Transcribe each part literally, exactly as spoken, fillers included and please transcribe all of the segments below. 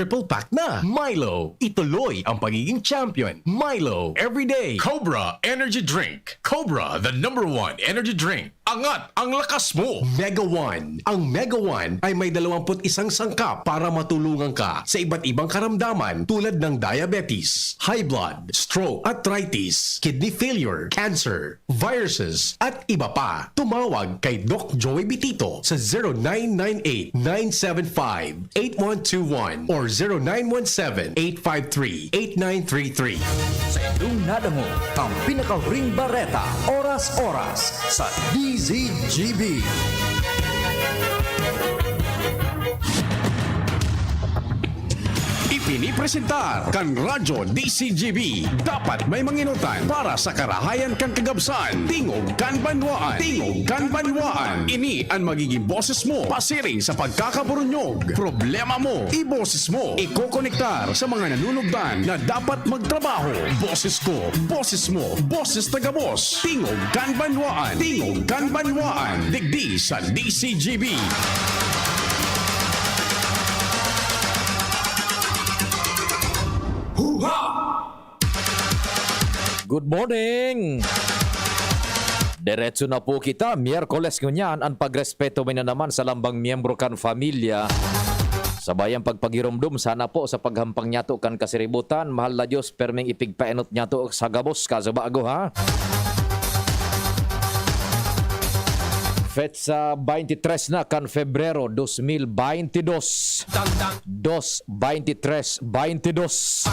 triple pack na. Milo, ituloy ang pagiging champion. Milo, everyday. Cobra Energy Drink. Cobra, the number one energy drink. Angat ang lakas mo! Mega One. Ang Mega One ay may dalawampu't isang sangkap para matulungan ka sa iba't ibang karamdaman tulad ng diabetes, high blood, stroke, arthritis, kidney failure, cancer, viruses, at iba pa. Tumawag kay Doc Joey Bitito sa zero nine nine eight nine seven five eight one two one or zero nine one seven eight five three eight nine three three. Sa inyong nadangog ang pinakahuring bareta, oras-oras sa D Z G B. Ipinipresentar kan Radyo D C G B. Dapat may manginutan para sa karahayan kan kagabsan. Tingog kan banwaan. Tingog kan banwaan. Ini an magiging boses mo pasiring sa pagkakaburunyog. Problema mo, iboses mo. Ikokonektar sa mga nanunugdan na dapat magtrabaho. Boses ko, boses mo, boses ta gabos. Tingog kan banwaan. Tingog kan banwaan. Digdi sa D C G B. Huha! Good morning! Diretso na po kita. Miyerkules ngunyan, an pagrespeto mi na naman sa lambang miyembro kan pamilya. Sabay ang pagpagiromdom sana po sa paghampang niyato kan kasiributan. Mahal na Diyos, perming ipigpaenot niyato sa gabos, kaso bago, ha? Petsa twenty-three na kan Febrero dos mil baintidos. Dos, baintitres, baintidos.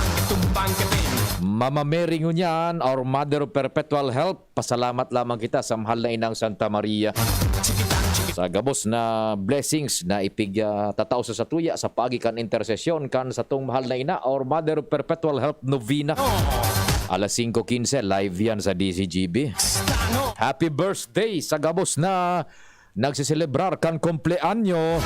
Mama Mary ngunyan, our Mother of Perpetual Help, pasalamat lamang kita sa mahal na Inang Santa Maria sa gabos na blessings na ipig, ah, tatao sa satuya sa paagi kan intersesyon kan satong mahal na ina, our Mother of Perpetual Help Novena. Alas singko quince, live yan sa D C G B. Happy birthday sa gabos na nagseselebrar kan kumpleanyo.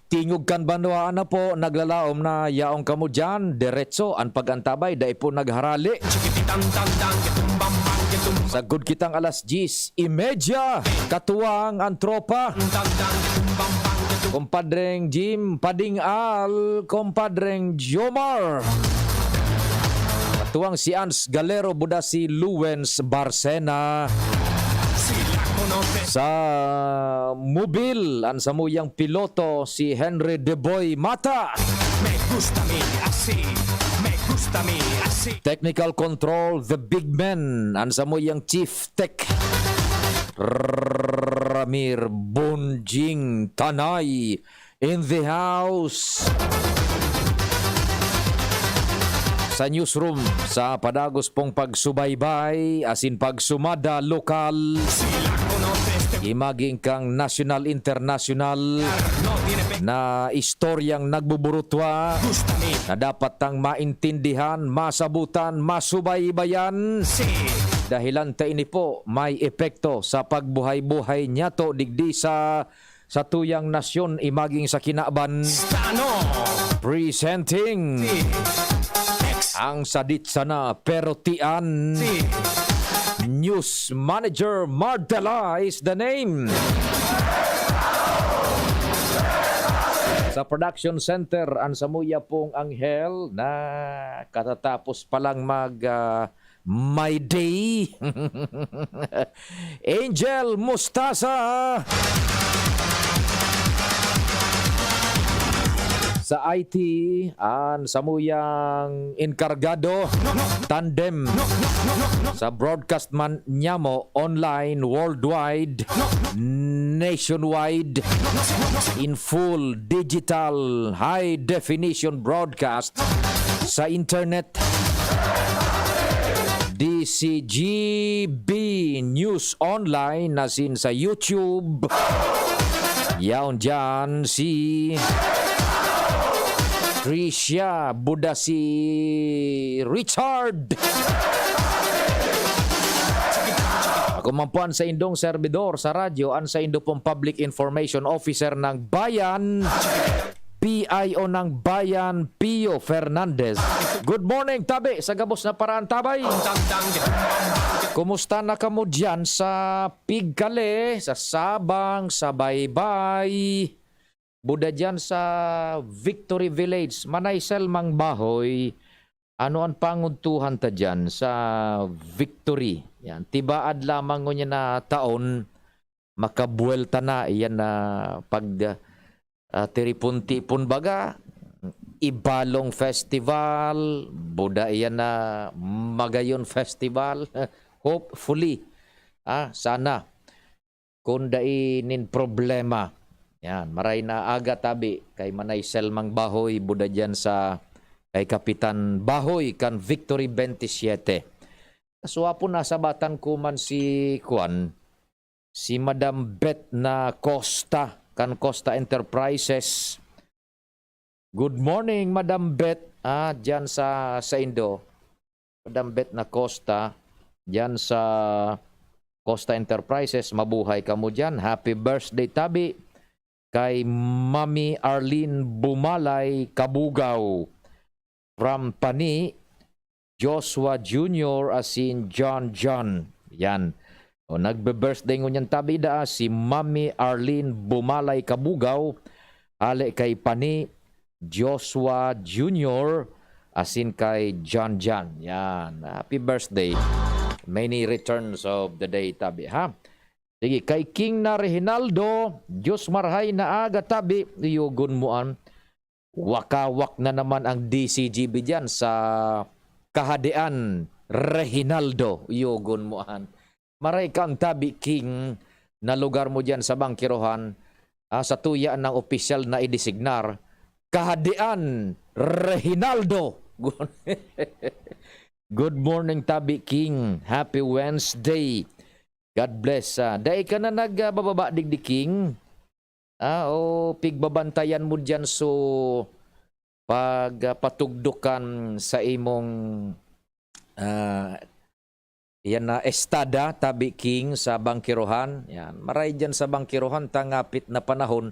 Tingog kan banwaan na po, naglalaom na yaon kamo diyan. Diretso an pag-antabay, dai po nagharali. Sagod kitang alas diyes y media, katuwang an tropa. Kumpadreng Jim Pading-al, Kumpadreng Jomar. Katuwang si Ans Galero, buda si Luwens Barcena. Sa mobil, an samuyang piloto, si Henry De Boy Mata. Me gusta mi así, me gusta mi así. Technical control, the big man, an samuyang chief tech, Ramir Bonjing Tanay. In the house. Sa newsroom, sa padagos pong pagsubaybay asin pagsumada lokal, imaging kang nasyonal, internasyonal na istoryang nagbuburutwa na dapat tang maintindihan, masabutan, masubaybayan. Dahilan ta ini po may epekto sa pagbuhay-buhay niyato digdi sa satuyang nasyon, imaging sa kinaban. Presenting ang sadit sana pero tian. News Manager Mardela is the name. Sa production center, an samuya pong anghel na katatapos pa lang mag, ah, My day. Angel Mustasa. Sa I T, an samuyang enkargado, tandem. Sa broadcast man niamo, online, worldwide, nationwide, in full digital, high definition broadcast sa internet. D C G B News Online asin sa YouTube. Yaon diyan si Tricia, buda si Richard. Ako man po an saindong serbidor sa radyo, an saindo pong Public Information Officer ng Bayan, P I O ng Bayan, Pio Fernandez. Good morning, tabi, sa gabos na paraantabay. Kumusta na kamo diyan sa Pigkale, sa Sabang, sa Baybay? Buda diyan sa Victory Village, Manay Selmang Bahoy. Ano an panguntuhan ta diyan sa Victory? Yan, tibaad lamang ngunyan na taon, makabuwelta na iyan na pag, ah, tiripon-tipon baga, Ibalong Festival, buda iyan na Magayon Festival. Hopefully, ah, sana, kun dai nin problema. Yan, maray na aga tabi kay Manay Selmang Bahoy, buda diyan sa kay Kapitan Bahoy kan Victory twenty-seven. Kaswapon, nasabatan ko man si kuan, si Madam Beth na Costa, kan Costa Enterprises. Good morning, Madam Beth, ah, diyan sa, sa Indo. Madam Beth na Costa, diyan sa Costa Enterprises, mabuhay kamo diyan. Happy birthday, tabi, kay Mami Arlene Bumalay Kabugaw. From Pani, Joshua Junior asin John John. Yan. O, nagbe-birthday ngunyan tabi daa si Mami Arlene Bumalay Kabugaw, hale kay Pani, Joshua Junior asin kay John John. Yan. Happy birthday. Many returns of the day tabi, ha? Sige, kay King na Reginaldo, Diyos marhay na aga tabi, iyogon mo an. Wakawak na naman ang D C G B diyan sa Kahadean, Reginaldo, iyogon mo an. Maray ka ang tabi, King, na lugar mo diyan sa Bangkirohan, ah, sa tuya ng opisyal na idesignar, Kahadean, Reginaldo. Good morning, tabi, King. Happy Wednesday. God bless. Ah, dai ka na nag, ah, bababa digdi, King? Ah, o pigbabantayan mo diyan, so pag, ah, patugdokan sa imong, ah, yan na estada, tabi, King, sa Bangkirohan. Yan. Maray diyan sa Bangkirohan, tangapit na panahon,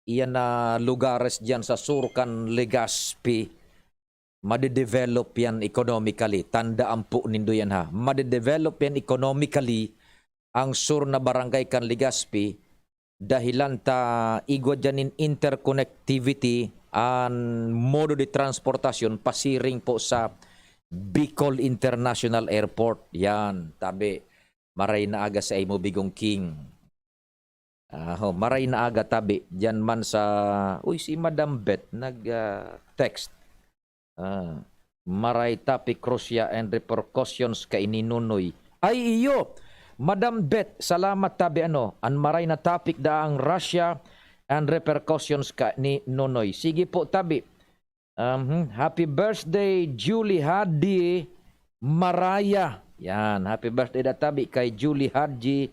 iyan na lugares diyan sa sur kan Legazpi, madedevelop yan economically. Tandaan po nindo yan, ha. Madedevelop yan economically ang sur na barangay kan Legazpi, dahilan ta igwa dyan nin interconnectivity an modo de transportasyon pasiring po sa Bicol International Airport. Yan, tabi. Maray na aga sa imo, Bigong King. Aho, maray na aga tabi. Diyan man sa, uy, si Madam Beth nag, ah, text. Ah, maray topic, Russia and repercussions kaini, Nonoy. Ay, iyo! Madam Beth, salamat tabi, ano, an maray na topic daa ang Russia and repercussions kaini, Nonoy. Sige po, tabi. Um, happy birthday, Julie Hadi Maraya. Yan, happy birthday da tabi kay Julie Hadi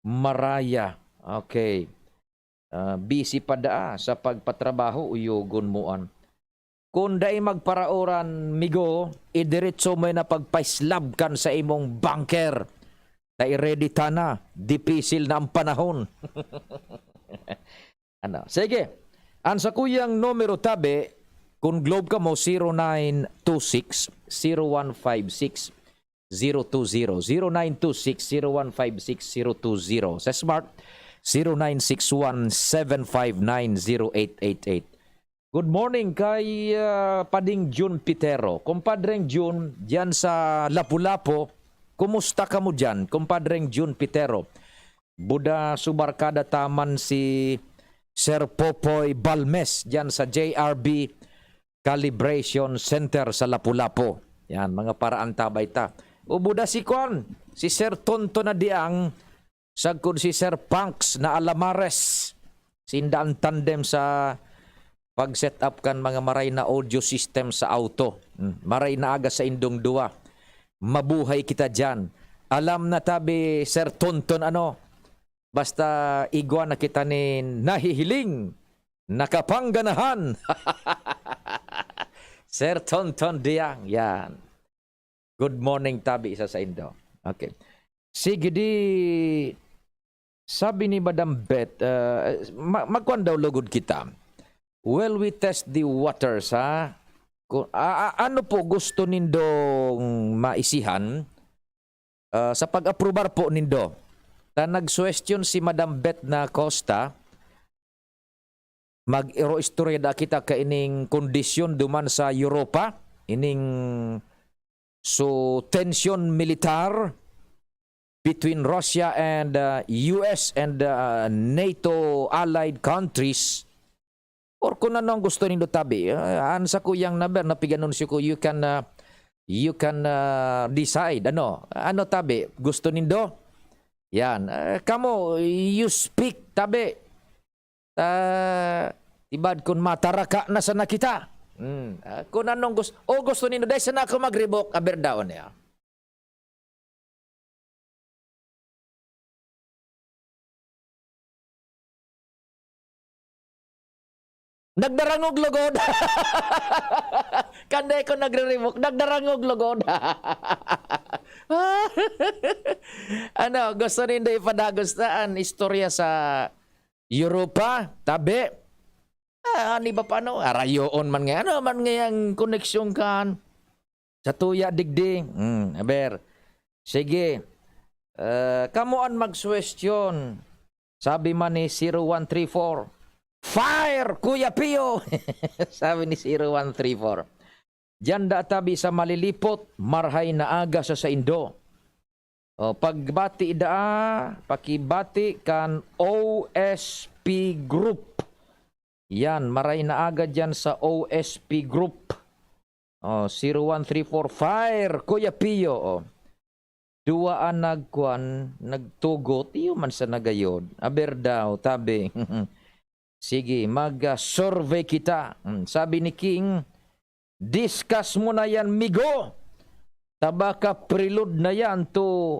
Maraya. Okay. Ah, busy pa daa sa pagpatrabaho, uyogon mo an. Kun dai magparaoran, migo, idiretso mo na pagpaislab kan sa imong bunker. Ta i-ready ta na, dipisil na ang panahon. Ano? Sige. Ang sakuyang numero tabi, kun Globe kamo, zero nine two six, zero one five six, zero two zero. Zero nine two six, zero one five six, zero two zero. Sa Smart, zero nine six one, seven five nine, zero eight eight eight. Good morning kay, ah, Pading Jun Pitero. Kumpadreng Jun, diyan sa Lapu-Lapu, kumusta kamo diyan, Kumpadreng Jun Pitero? Buda su barkada ta man si Sir Popoy Balmes diyan sa J R B Calibration Center sa Lapu-Lapu. Yan, mga paraan tabay ta. O buda si Kwan, si Sir Tonto na diang, sagkod si Sir Punks na Alamares. Sinda ang tandem sa pag-set up kan mga maray na audio system sa auto. Hmm, maray na aga sa indong duwa. Mabuhay kita diyan. Alam na tabi, Sir Tonton, ano, basta igwa na kita nin nahihiling, nakapangganahan. Sir Tonton Diang, yan. Good morning, tabi sa saindo. Okay. Sige, di, sabi ni Madam Beth, ah, ma-, magkuan daw lugod kita. Well, we test the waters, ha? Ku-, a-, a-, ano po gusto nindong maisihan, ah, sa pag-aprobar po nindo? Ta nagsuwestiyon si Madam Beth na Costa, Mag-iro-istorya da kita kaining kondisyon duman sa Europa, ining so tensyon militar between Russia and, uh, U S and, uh, NATO allied countries, or kung ano ang gusto nindo tabi. Uh, an sakuyang number na pig-anunsyo ko, you can, uh, you can, uh, decide. Ano? Ano tabi? Gusto nindo? Yan. Uh, kamo, you speak tabi. Ah, ibad kun mataraka na sana kita. Hmm, ah, kun anong gus-, o gusto nindo, dai sana ako mag-revoke, aber daw niya. Nagdarangog lugod. Kanday ko nagre-revoke, nagdarangog lugod. Ano, gusto nindo ipadagos na an istorya sa Europa, tabi. Ah, an iba pa, ano, arayoon man nga. Ano man ngayang koneksyon kan? Sa tuya digdi. Hmm, aber. Sige. Eh, kamo an magsuwestiyon. Sabi man ni zero one three four, "Fire, Kuya Pio!" Sabi ni zero one three four. Diyan da tabi sa Malilipot, marhay na aga sa saindo. O, pagbati daa, pakibati kan O S P Group. Yan, maray na aga diyan sa O S P Group. O, zero one three four, fire, Kuya Pio. O. Duwa an nagkuan, nagtugot, iyo man sa nagayod. Aber daw, tabi. Sige, mag, ah, survey kita. Hmm, sabi ni King, "Discuss mo na yan, migo! Tabaka prelude na yan to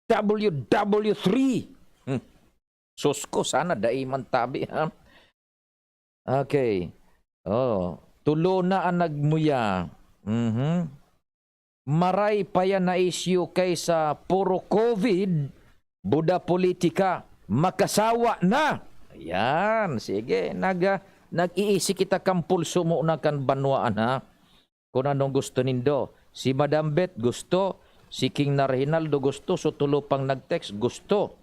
W W three." Hmm. Sus ko, sana dai man tabi, ha? Okay. Oh, tulo na an nagmuya. Mhm. Maray pa yan na isyu kaysa puro COVID, buda politika, makasawa na. Ayan, sige, nag-, ah, nag-iisi kita kan pulso mo na kan banwaan, ha? Kun anong gusto nindo. Si Madam Bet gusto, si King Reginaldo gusto, so tulo pang nag-text gusto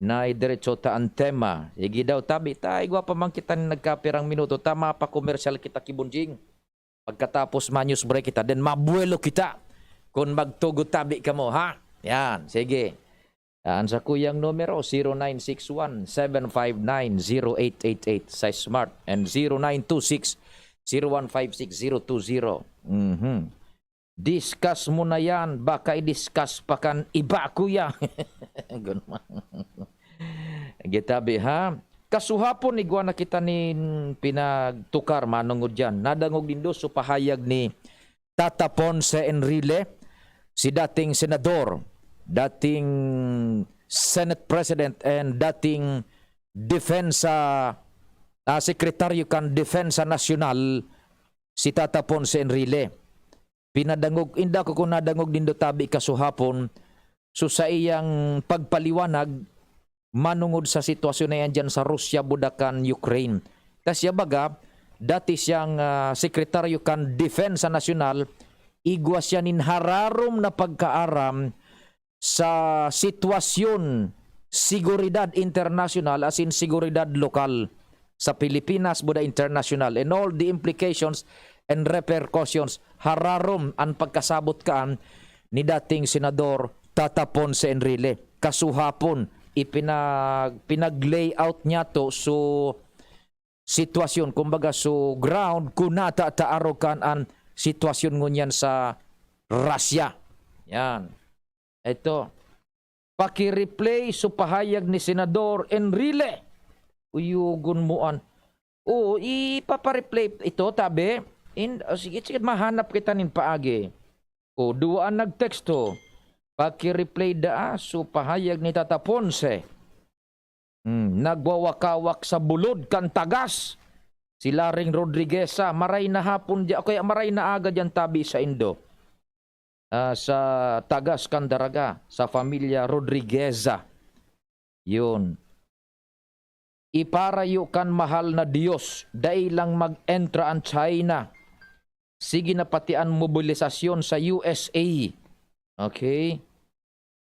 na idiretso ta an tema. Sige daw, tabi ta, igwa pa man kita nin nagkapirang minuto, ta mapakomersyal kita ki Bonjing. Pagkatapos, ma-news break kita, then mabuwelo kita kun magtugot tabi kamo, ha? Yan, sige. Ah, an sakuyang numero, zero nine six one, seven five nine, zero eight eight eight sa Smart and zero nine two six, zero one five six, zero two zero. Mhm. Discuss mo na yan, baka i-discuss pa kan iba, kuya. Ganun. Gitabi, ha? Kasuhapon, igwa na kita nin pinagtukar, manongod diyan. Nadangog nindo so pahayag ni Tata Ponce Enrile, si dating senador, dating Senate President, and dating depensa, ah, sekretaryo kan Depensa Nasyonal, si Tata Ponce Enrile. Pinadangog, inda ko kun nadangog nindo tabi kasuhapon, so saiyang pagpaliwanag manongod sa sitwasyon na yan diyan sa Russia, buda kan Ukraine. Ta siya baga, dati siyang, ah, sekretaryo kan Depensa Nasyonal, igwa siya nin hararom na pagkaaram sa sitwasyon seguridad internasyonal, asin seguridad lokal sa Pilipinas, buda internasyonal, and all the implications and repercussions. Hararom an pagkasabot kaan ni dating Senador Tata Ponce Enrile. Kasuhapon, ipinag-, pinag-layout niya to, so sitwasyon, kumbaga, so ground, kun nata ta arog kan an sitwasyon ngunyan sa Russia. Yan. Ito. Paki-replay so pahayag ni Senador Enrile. Uyugon mo an. Oo, ipapa-replay ito, tabi. In, oh, sige, sige, mahanap kita nin paagi. O, duwa an nagteksto. Paki-replay daa so pahayag ni Tata Ponce. Hmm, nagwawakawak sa bulod kan tagas. Si Laring Rodrigueza, maray na hapon diya, kaya maray na aga diyan tabi saindo. Ah, sa tagas kan daraga, sa pamilya Rodrigueza. Yun. Iparayo kan mahal na Diyos, dai lang mag-entra an China. Sige na pati an mobilisasyon sa U S A. Okay?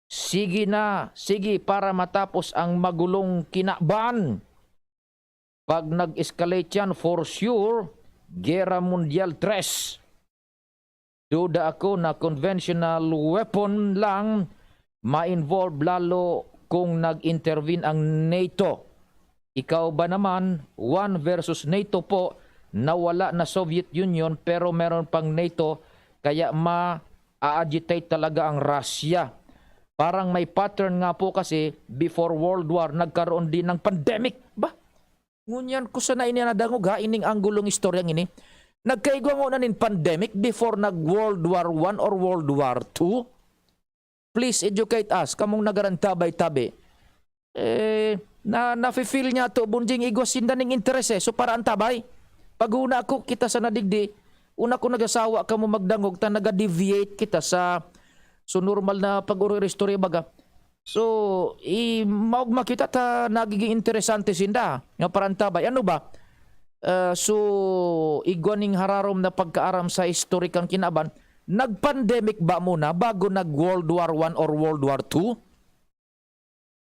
Sige na, sige, para matapos ang magulong kinaban. Pag nag-escalate yan, for sure, Gera Mundial tres. Duda ako na conventional weapon lang ma-involve, lalo kung nag-intervene ang NATO. Ikaw ba naman, one versus NATO po, nawala na Soviet Union pero meron pang NATO, kaya ma-agitate talaga ang Russia. Parang may pattern nga po kasi before World War, nagkaroon din ng pandemic. Ba? Ngunyan ko sana ini nadangog ha, ining anggulong istoryang ini. Nagkaigwa ngona nin pandemic before nag World War One or World War Two? Please educate us, kamong nagarantabay tabi. Eh, na, nafe-feel niya to, Bunjing, igwa sinda ning interes eh. So, para antabay. Pag una ako, kita sa nadigdi, una ko nagasawa kamo magdangog, ta naga-deviate kita sa, so, normal na pag-uri-istorya baga. So, i-, maog makita ta nagiging interesante sinda nga parantabay. Ano ba? Ah, so, igwa ning hararom na pagkaaram sa historikang kinaban, nag-pandemic ba muna bago nag World War One or World War Two?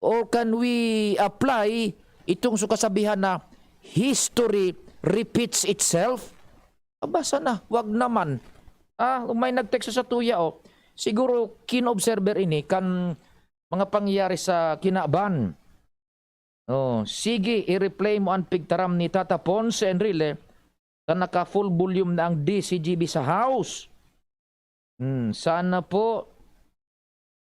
Or can we apply itong so kasabihan na history repeats itself? Aba, sana, wag naman. Ah, may nag-text sa tuya, oh. Siguro, kinoobserber ini kan mga pangyayari sa kinaban. Oh, sige, i-replay mo ang pigtaram ni Tata Ponce Enrile, ta naka full volume na ang D C G B sa House. Hmm, sana po.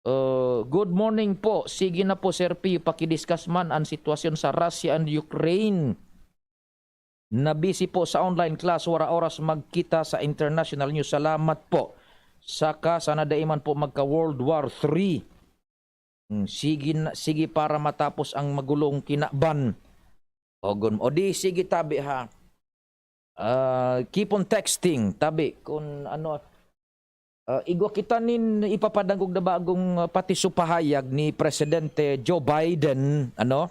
Uh, good morning po. Sige na po, Sir P, pakidiscuss man ang sitwasyon sa Russia and Ukraine. Na busy po sa online class, wara oras magkita sa international news. Salamat po. Saka sana dai man po magka World War Three. Hmm, sige na, sige para matapos ang magulong kinaban. O, gun-, o di, sige, tabi ha. Ah, keep on texting, tabi, kung ano, ah, igwa kita nin ipapadangog na bagong, ah, pati so pahayag ni Presidente Joe Biden, ano?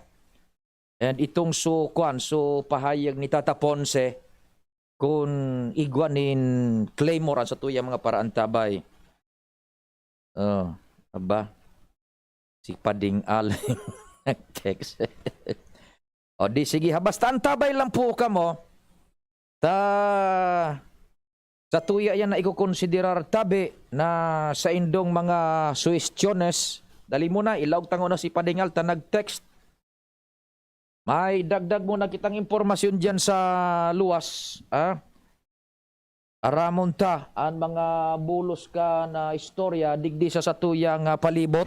And itong so, kwan, so pahayag ni Tata Ponce, kung igwa nin Claymore ang satuyang mga paraantabay. Oh, aba. Si Pading Al nag-text. O di sige ha, basta antabay lang po kamo. Ta, sa tuya yan na ikokonsiderar tabi na saindong mga suhestyones. Dali mo na, ilaog tango na si Pading Al ta nag-text. May dagdag mo na kitang impormasyon diyan sa luwas, ah? Aramon ta an mga bulos ka na istorya digdi sa satuyang, ah, palibot.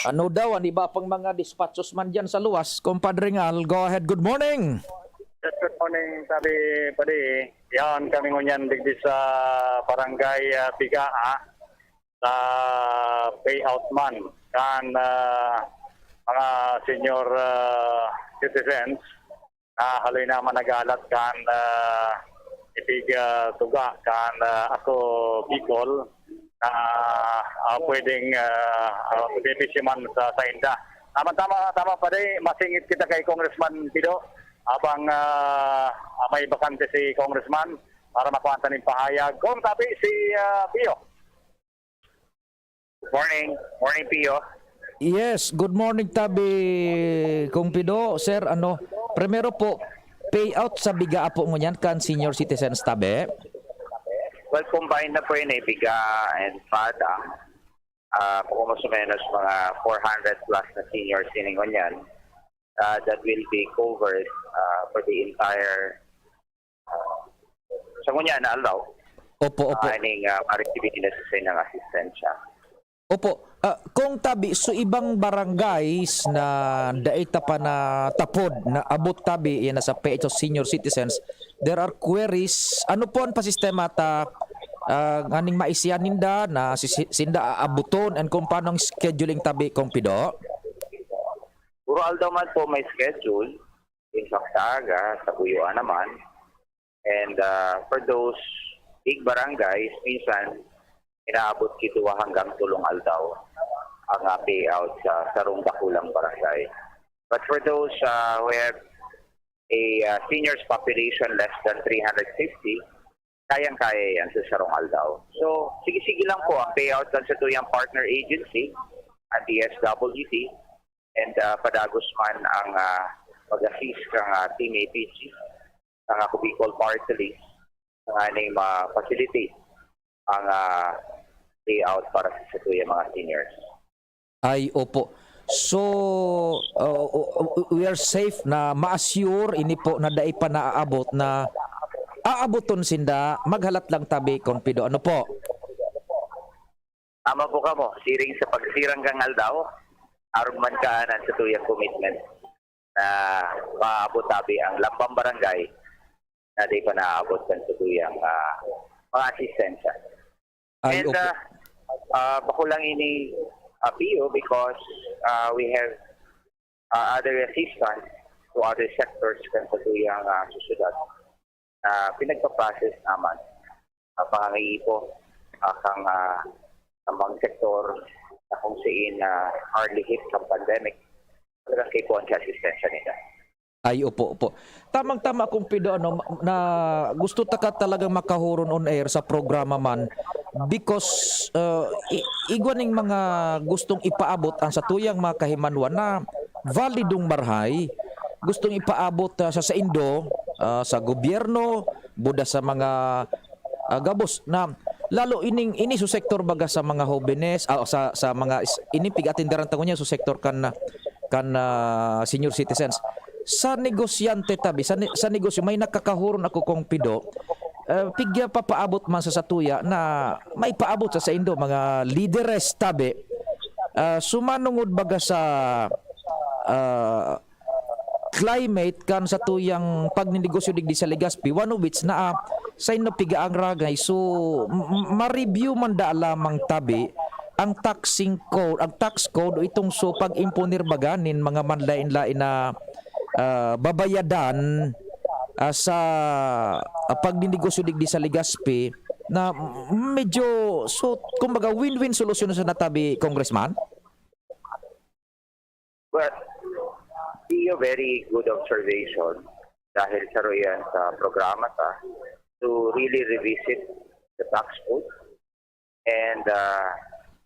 Ano daw an iba pang mga dispatchos man diyan sa luwas, Compadre Ngal? Go ahead, good morning. Yes, good morning, sabi padi. Yan, kami ngunyan digdi sa barangay, ah, Bigaa, sa payout man kan, ah, mga senior, ah, citizens na haloy na managalat kan, ah, ipig, ah, tuga kan, ah, Ako Bicol na, ah, pwedeng, ah, ah, benepisyo man sa, sa inda. Tama, tama, tama pa di, masingit kita kay Congressman Pido. Habang, ah, ah, may bakante si Congressman para makuha ta ning pahayag. Kung sabi si, ah, Pio. Morning. Morning, Pio. Yes, good morning, tabi, Kong Pido. Sir, ano, primero po, payout sa Bigaa po ngunyan kan senior citizens, tabi? Well, combined na po yun eh, Bigaa and Padang. Ah, kung mas o menos mga four hundred plus na seniors ini ngunyan, ah, that will be covered, ah, for the entire, ah, sa ngunyan na aldaw. Opo, opo. Ah, ining, ah, ma-receive nila sa inyong asistensya. Opo. Ah, kung tabi, so ibang barangays na dai ta pa natapod na abot tabi, yan nasa P H O senior citizens, there are queries. Ano po ang pasistema ta, ah, nganing maisihan ninda na si, si, sinda aabuton and kung paano ang scheduling tabi, Kong Pido? Puro aldaw man po may schedule. Minsan sa aga, sa buyuan naman. And, ah, for those big barangays, minsan inaabot ki duwa hanggang tolong aldaw ang, ah, payout sa sarong dakulang barangay. But for those, ah, who have a, ah, seniors population less than three hundred fifty, kayang-kaya yan sa sarong aldaw. So, sige-sige lang po ang payout kan satuyang partner agency, ang D S W D, and, ah, padagos man ang, ah, pag-assist kan, ah, Team A P G, ang, ah, Bicol Party List, nganing ma-facilitate ang, ah, payout para sa satuyang mga seniors. Ay, opo. So, uh, we are safe na ma-assure ini po na dai pa naaabot na aaboton sinda, maghalat lang tabi, Kong Pido. Ano po? Tama po kamo, siring sa pagsirang kan aldaw, arog man kaanan satuyang commitment na maabot tabi ang lambang barangay na di pa naabot kan satuyang, ah, mga asistensya. Ay, And, opo. ah, ah, bako lang ini, ah, P O, because, ah, we have, ah, other assistance to other sectors kan satuyang, ah, sosyedad na pinagpa-process naman. Ah, pangangaipo, ah, kan, ah, kan mga sektor na kung saan, ah, hardly hit kan pandemic, talagang kaipuhan sa asistensya nila. Ay, opo, opo. Tamang-tama, Kong Pido, ano, ma- na gusto taka talagang makahuron on air sa programa man because uh, i- igwa ning mga gustong ipaabot ang satuyang mga kahimanwan na validong marhay, gustong ipaabot uh, sa saindo, uh, sa gobyerno, buda sa mga uh, gabos na lalo ining ini sa sektor baga sa mga hobenes, ah, sa sa mga is- ini pig-atindaran ta ngunyan sa sektor kan kan ah, senior citizens. Sa negosyante tabi, sa, ne- sa negosyo, may nakakahuron ako, Kong Pido, uh, pigya papaabot man sa satuya na may paabot sa saindo, mga lideres tabi, uh, sumanungod baga sa uh, climate kan satuyang pagninegosyo digdi sa Legazpi, one of which na uh, sa inyo piga ang ragay. So, m- m- ma-review man da lamang tabi ang taxing code, ang tax code o itong so pag-imponer baga nin mga manlain-lain na ah, babayadan ah, sa ah, pagninegosyo digdi sa Legazpi na m- medyo so kumbaga win-win solusyon sa natabi, Congressman? Well, see a very good observation dahil saro yan sa programa ta to really revisit the tax code and uh,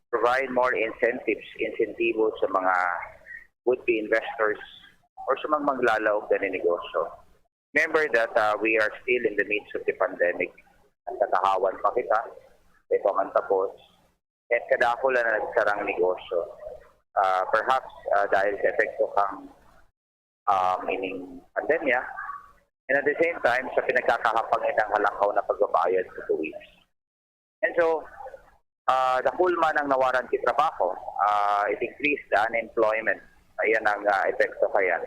provide more incentives, insentibo sa mga would-be investors or sa mga maglalaog na negosyo. Remember that uh, we are still in the midst of the pandemic. Nagkakahawan pa kita, ito man tapos. At kadakula na nagsarang negosyo. Uh, perhaps uh, dahil sa epekto kang um, ining pandemya, and at the same time, sa pinagkakahapang itang halangkaw na pagbabayad sa buwis. And so, uh, dakul man ang nawaran ki trabaho, uh, it increased the unemployment. Ayan ang uh, epekto kaya.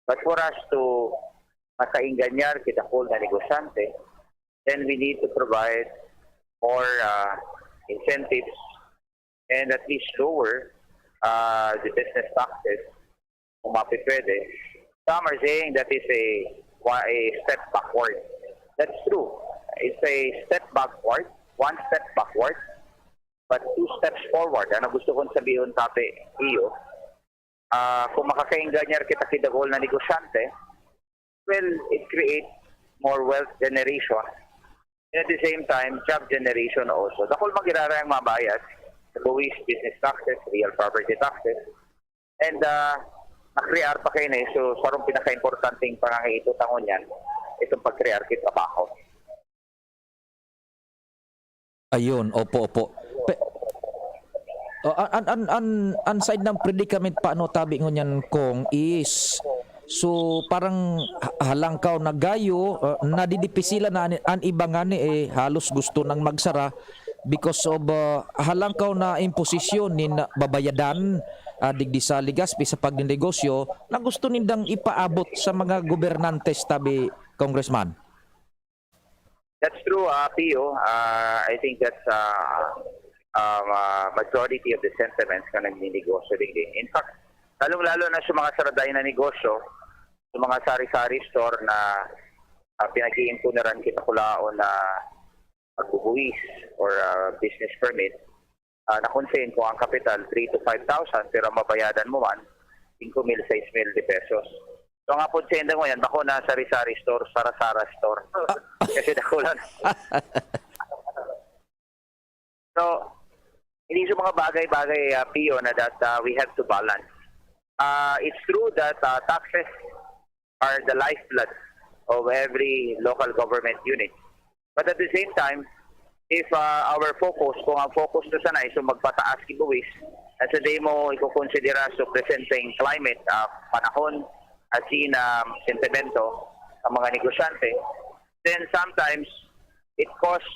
But for us to makaingganyar ki dakul na negosyante, then we need to provide more uh, incentives and at least lower uh, the business taxes kung mapipwede. Some are saying that is a, a step backward. That's true. It's a step backward, one step backward, but two steps forward. Ano gusto kong sabihin, Tape, iyo, uh, kung makakaingganyar kita kidagol na negosyante, well, it creates more wealth generation. And at the same time, job generation also. Dakul magirara ang mabayad sa buwis, business taxes, real property taxes. And uh, na-crear pa kayo na so sarong pinaka-importanting pangangaipo tangon yan, itong pag-crear kit trabaho. Ayun, opo, opo. Pe, oh, an, an, an, an side ng predicament pa, ano, tabi ngunyan, Kong, is, so, parang ha- halangkaw na gayo, uh, nadidipisilan na an, an iba nga ni, eh, halos gusto nang magsara because of uh, halangkaw na imposisyon nin babayadan uh, digdi sa Legazpi sa pagninegosyo na gusto nindang ipaabot sa mga gobernantes tabi, Congressman. That's true, uh, Pio. Uh, I think that's uh, um, uh, majority of the sentiments na nagninegosyo din. In fact, lalong-lalo na sa mga saraday na negosyo, sa mga sari-sari store na uh, pinag-iimpuneran kita kulaon na magbubuwis or uh, business permit, uh, na kung saan kung ang kapital three to five thousand pero ang mabayadan mo man five mil, six mil de pesos. So, ang apod sa inda ngunyan, bako na sari-sari store, sara-sara store. Kasi dakulan. So, hindi siya mga bagay-bagay, ah, Pio, na that, ah, we have to balance. Ah, it's true that, ah, taxes are the lifeblood of every local government unit. But at the same time, if, ah, our focus, kung ang focus na sana is yung magpataas ki buwis, at sa di mo ikukonsidera sa presenteng climate, ah, panahon, at sin, ah, sentimento ng mga negosyante, then sometimes it causes,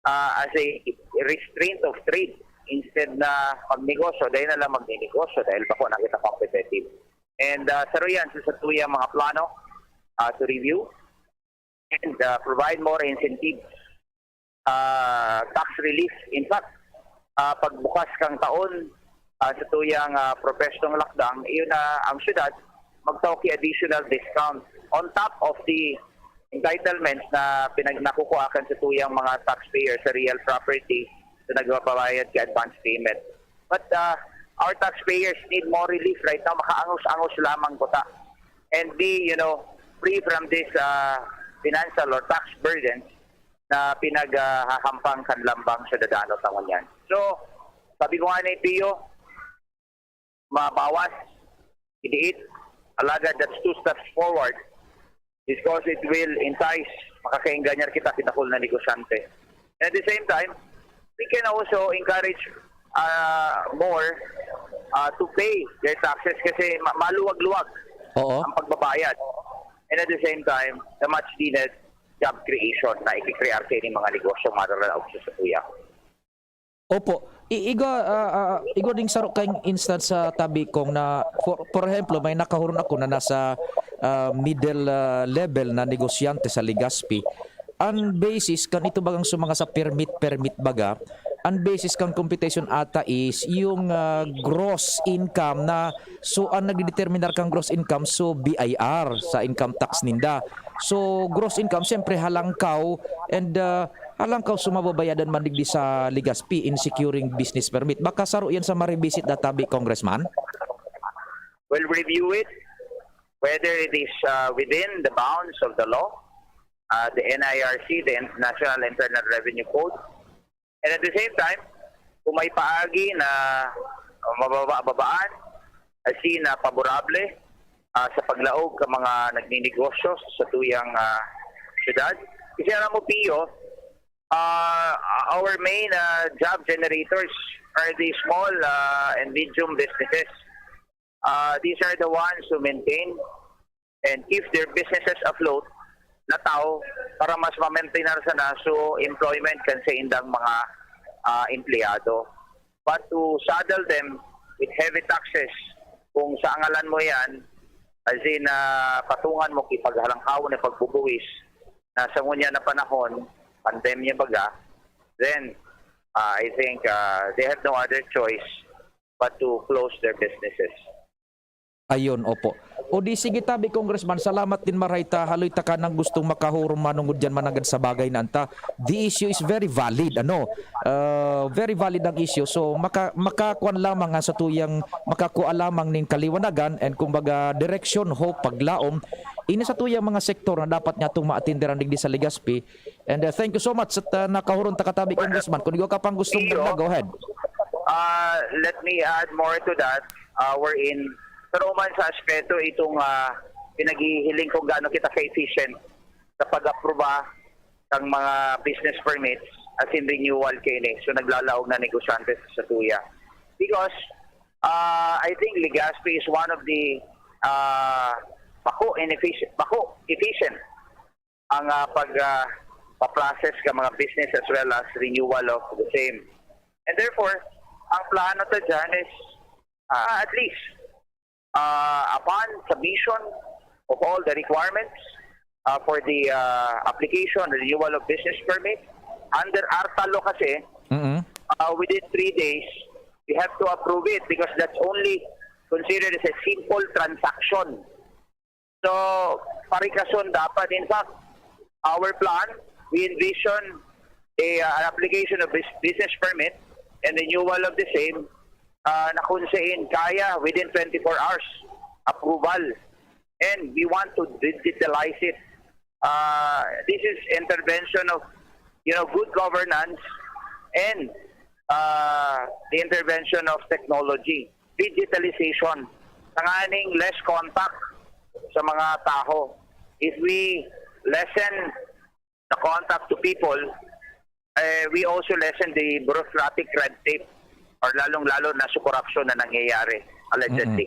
ah, as a restraint of trade. Instead na magnegosyo, dahil na lang magnegosyo dahil bako na kita competitive. And, ah, saro yan sa satuyang mga plano, ah, to review and, ah, provide more incentives, ah, tax relief. In fact, ah, pagbukas kang taon, ah, satuyang, ah, propestong lockdown, iyon na ang syudad magtao ki additional discount on top of the entitlements na pinag-, nakukuha kan satuyang mga taxpayers sa real property na nagbabayad ki advance payment. But, ah, our taxpayers need more relief right now. Makaangos-angos lamang kuta and be, you know, free from this, ah, financial or tax burdens na pinaghahampang kan lambang syudadano ta ngunyan. So, sabi ko nga ni Pio, mabawas, idiit, alagad that's two steps forward because it will entice, makakaenganyar kita, ki dakul na negosyante. And at the same time, we can also encourage, ah, more, ah, to pay their taxes kasi ma-, maluwag-luwag Oo. ang pagbabayad. And at the same time, the much needed job creation na ikikrear kaini mga negosyo mararaog sa satuya. Opo. I igwa, ah, ah, igwa ding saro kaing instance sa tabi kong na, for, for ehemplo, may nakahuron ako na nasa, ah, middle, ah, level na negosyante sa Legazpi. Ang basis kan ito bagang sa mga sa permit, permit baga, ang basis kan computation ata is yung, ah, gross income na, so ang nagdedeterminar kang gross income, so B I R sa income tax ninda. So gross income, siyempre halangkaw and, ah, halangkaw sa mababayadan man digdi sa Legazpi in securing business permit. Baka saro yan sa ma-revisit da tabi, Congressman? We'll review it, whether it is, uh, within the bounds of the law, uh, the N I R C, the In-, National Internal Revenue Code. And at the same time, kung may paagi na mababa-babaan, asin na paborable, ah, sa paglaog ka mga nagninegosyo sa tuyang, ah, syudad. Kasi alam mo, Pio, ah, our main, ah, job generators are the small, ah, and medium businesses. Ah, these are the ones who maintain and keep their businesses afloat na tao para mas ma-maintain sana so employment kan sa indang mga, ah, empleyado. But to saddle them with heavy taxes, kung sa ngalan mo yan, as in, ah, patungan mo kipaghalangkawon na pagbubuwis na sa ngunyan na panahon, pandemya baga, then, ah, I think, ah, they have no other choice but to close their businesses. Ayun, opo. O di sige tabi, Congressman, salamat din maray ta. Haloy ta ka nang gustong makahurom manungod diyan managad sa bagay na anta. The issue is very valid, ano? Ah, very valid ang issue. So, maka, makakuan lamang nga sa tuyang, makakuha lamang ning kaliwanagan and kumbaga direksyon, hope, paglaom. Ini sa tuyang mga sektor na dapat nga itong maatinderan digdi sa Legazpi. And, ah, thank you so much sa, ah, nakahuron ta katabi, Congressman. Kung ikaw ka pang gustong Iyo. dagdag, go ahead. Ah, let me add more to that, ah, wherein sa Roman sa aspeto itong, ah, pinaghihiling kung gaano kita ka-efficient sa pag-aproba ng mga business permits as in renewal kaini. So naglalaog na negosyante sa tuya. Because, ah, I think Legazpi is one of the, ah, bako inefficient, bako efficient ang, ah, pag, ah, pa-process ka mga business as well as renewal of the same. And therefore, ang plano ta dyan is, ah, at least, ah, upon submission of all the requirements, ah, for the, ah, application, renewal of business permit, under ARTA law kasi, Mm-mm. ah, within three days, we have to approve it because that's only considered as a simple transaction. So, parikason dapat. In fact, our plan, we envision a, uh, an application of bus-, business permit and renewal of the same, uh, na kung saan kaya within twenty-four hours approval and we want to digitalize it. Uh, this is intervention of, you know, good governance and uh, the intervention of technology, digitalization, tanganing less contact sa mga tao. If we lessen the contact to people, eh, we also lessen the bureaucratic red tape or lalong-lalo na sa korupsyon na nangyayari, allegedly.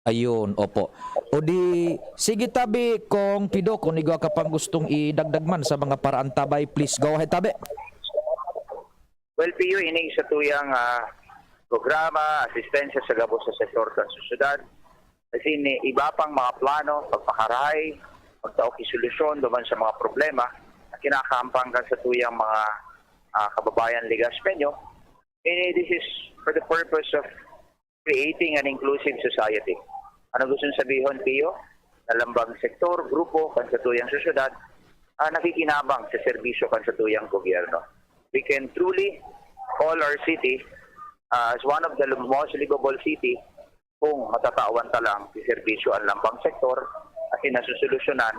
Ayun, opo. O di, sige tabi, Kong Pido, kung igwa ka pang gustong idagdag man sa mga paraantabay, please go ahead tabi. Well, Pio, ini sa tuyang uh, programa, asistensya sa gabos sa sektor kan sosyedad. Kasi ni iba pang mga plano, pagpakarahay, pagtaok solusyon duman sa mga problema na kinakahampang kan sa tuyang mga uh, kababayan Legaspeño. Ini, this is for the purpose of creating an inclusive society. Ano gusto sabihon, Pio? Na lambang sektor, grupo, kan sa tuyang sosyedad, uh, nakikinabang sa serbisyo kan sa tuyang gobyerno. We can truly call our city uh, as one of the most livable city kung matatawan ta lang si serbisyo ang lambang sektor at nasusolusyonan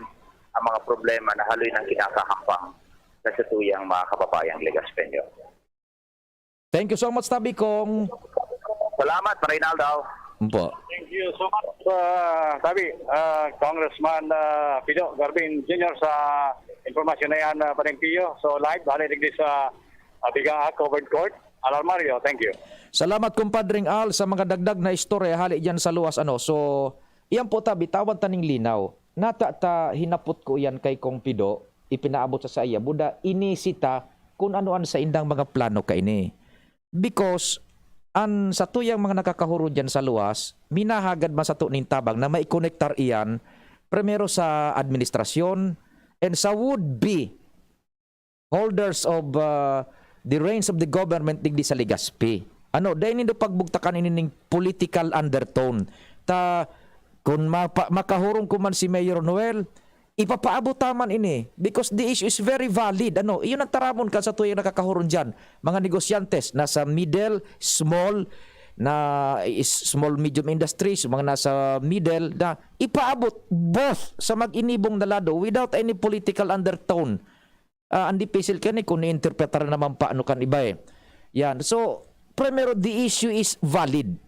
ang mga problema na haloy nang kinakahampang na sa tuyang mga kababayang Legaspeño. Thank you so much, Tabi Kong. Salamat, Marinaldo. Opo. Thank you so much, uh, Tabi, uh, Congressman uh, Pido Garbin Junior sa impormasyon na yan, uh, Padre Pio. So live, bali digdi sa uh, Biga Covered Court. Alarmario, thank you. Salamat, Compadre Al, sa mga dagdag na istorya hali dyan sa luwas. Ano? So, iyan po ta, bitawan ta ning linaw. Nata ta hinapot ko iyan kay Kong Pido, ipinaabot sa saiya, buda inisita kung ano an saindang mga plano kaini. Because an satuyang mga nakakahurod diyan sa luwas, minahagad man sato nin tabang na maikonektar iyan primero sa administrasyon and sa would-be holders of uh, the reins of the government digdi sa Legazpi. Ano, dai nindo pagbugtakan ini ning political undertone. Ta kun mapa, makahurong ko man si Mayor Noel, ipapaabot ta man ini because the issue is very valid. Ano, iyon ang taramon kan satuyang nakakahurong diyan. Mga negosyantes nasa middle, small, na is small medium industries, mga nasa middle na ipaabot both sa mag-inibong na lado without any political undertone. Ah, ang dipisil kani kung niinterpretar naman paano kan iba eh. Yan. So, primero, the issue is valid.